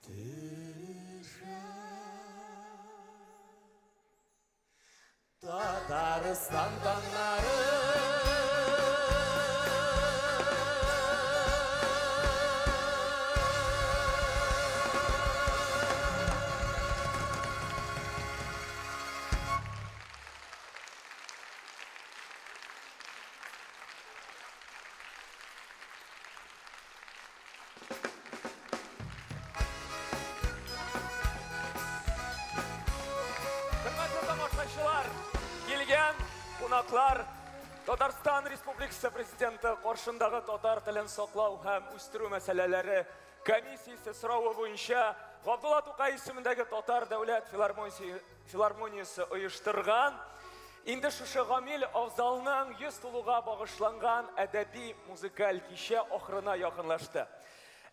төшә Татарстан таңнары. Хөрмәтле тамашачылар, килгән кунаклар, Татарстан Республикасы Президенты каршындагы татар телен саклау һәм үстерү мәсьәләләре комиссиясе соравы буенча Габдулла Тукай исемендәге Татар дәүләт филармониясе оештырган инде шушы Гамил Афзалның 100 тулуга багышланган әдәби музыкаль кичә ахырына якынлашты.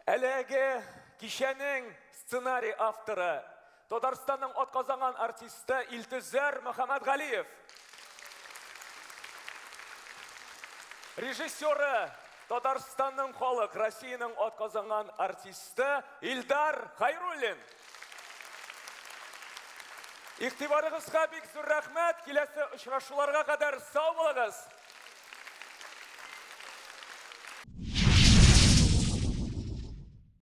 Әлеге кичәнең сценарий авторы Татарстанның атказанган артисты Илтөзәр Мөхәммәтгалиев. Режиссеры Татарстанның халык, Россиянең атказанган артисты Илдар Хайруллин. Игътибарыгызга бик зур рәхмәт. Киләсе очрашуларга кадәр сау булыгыз.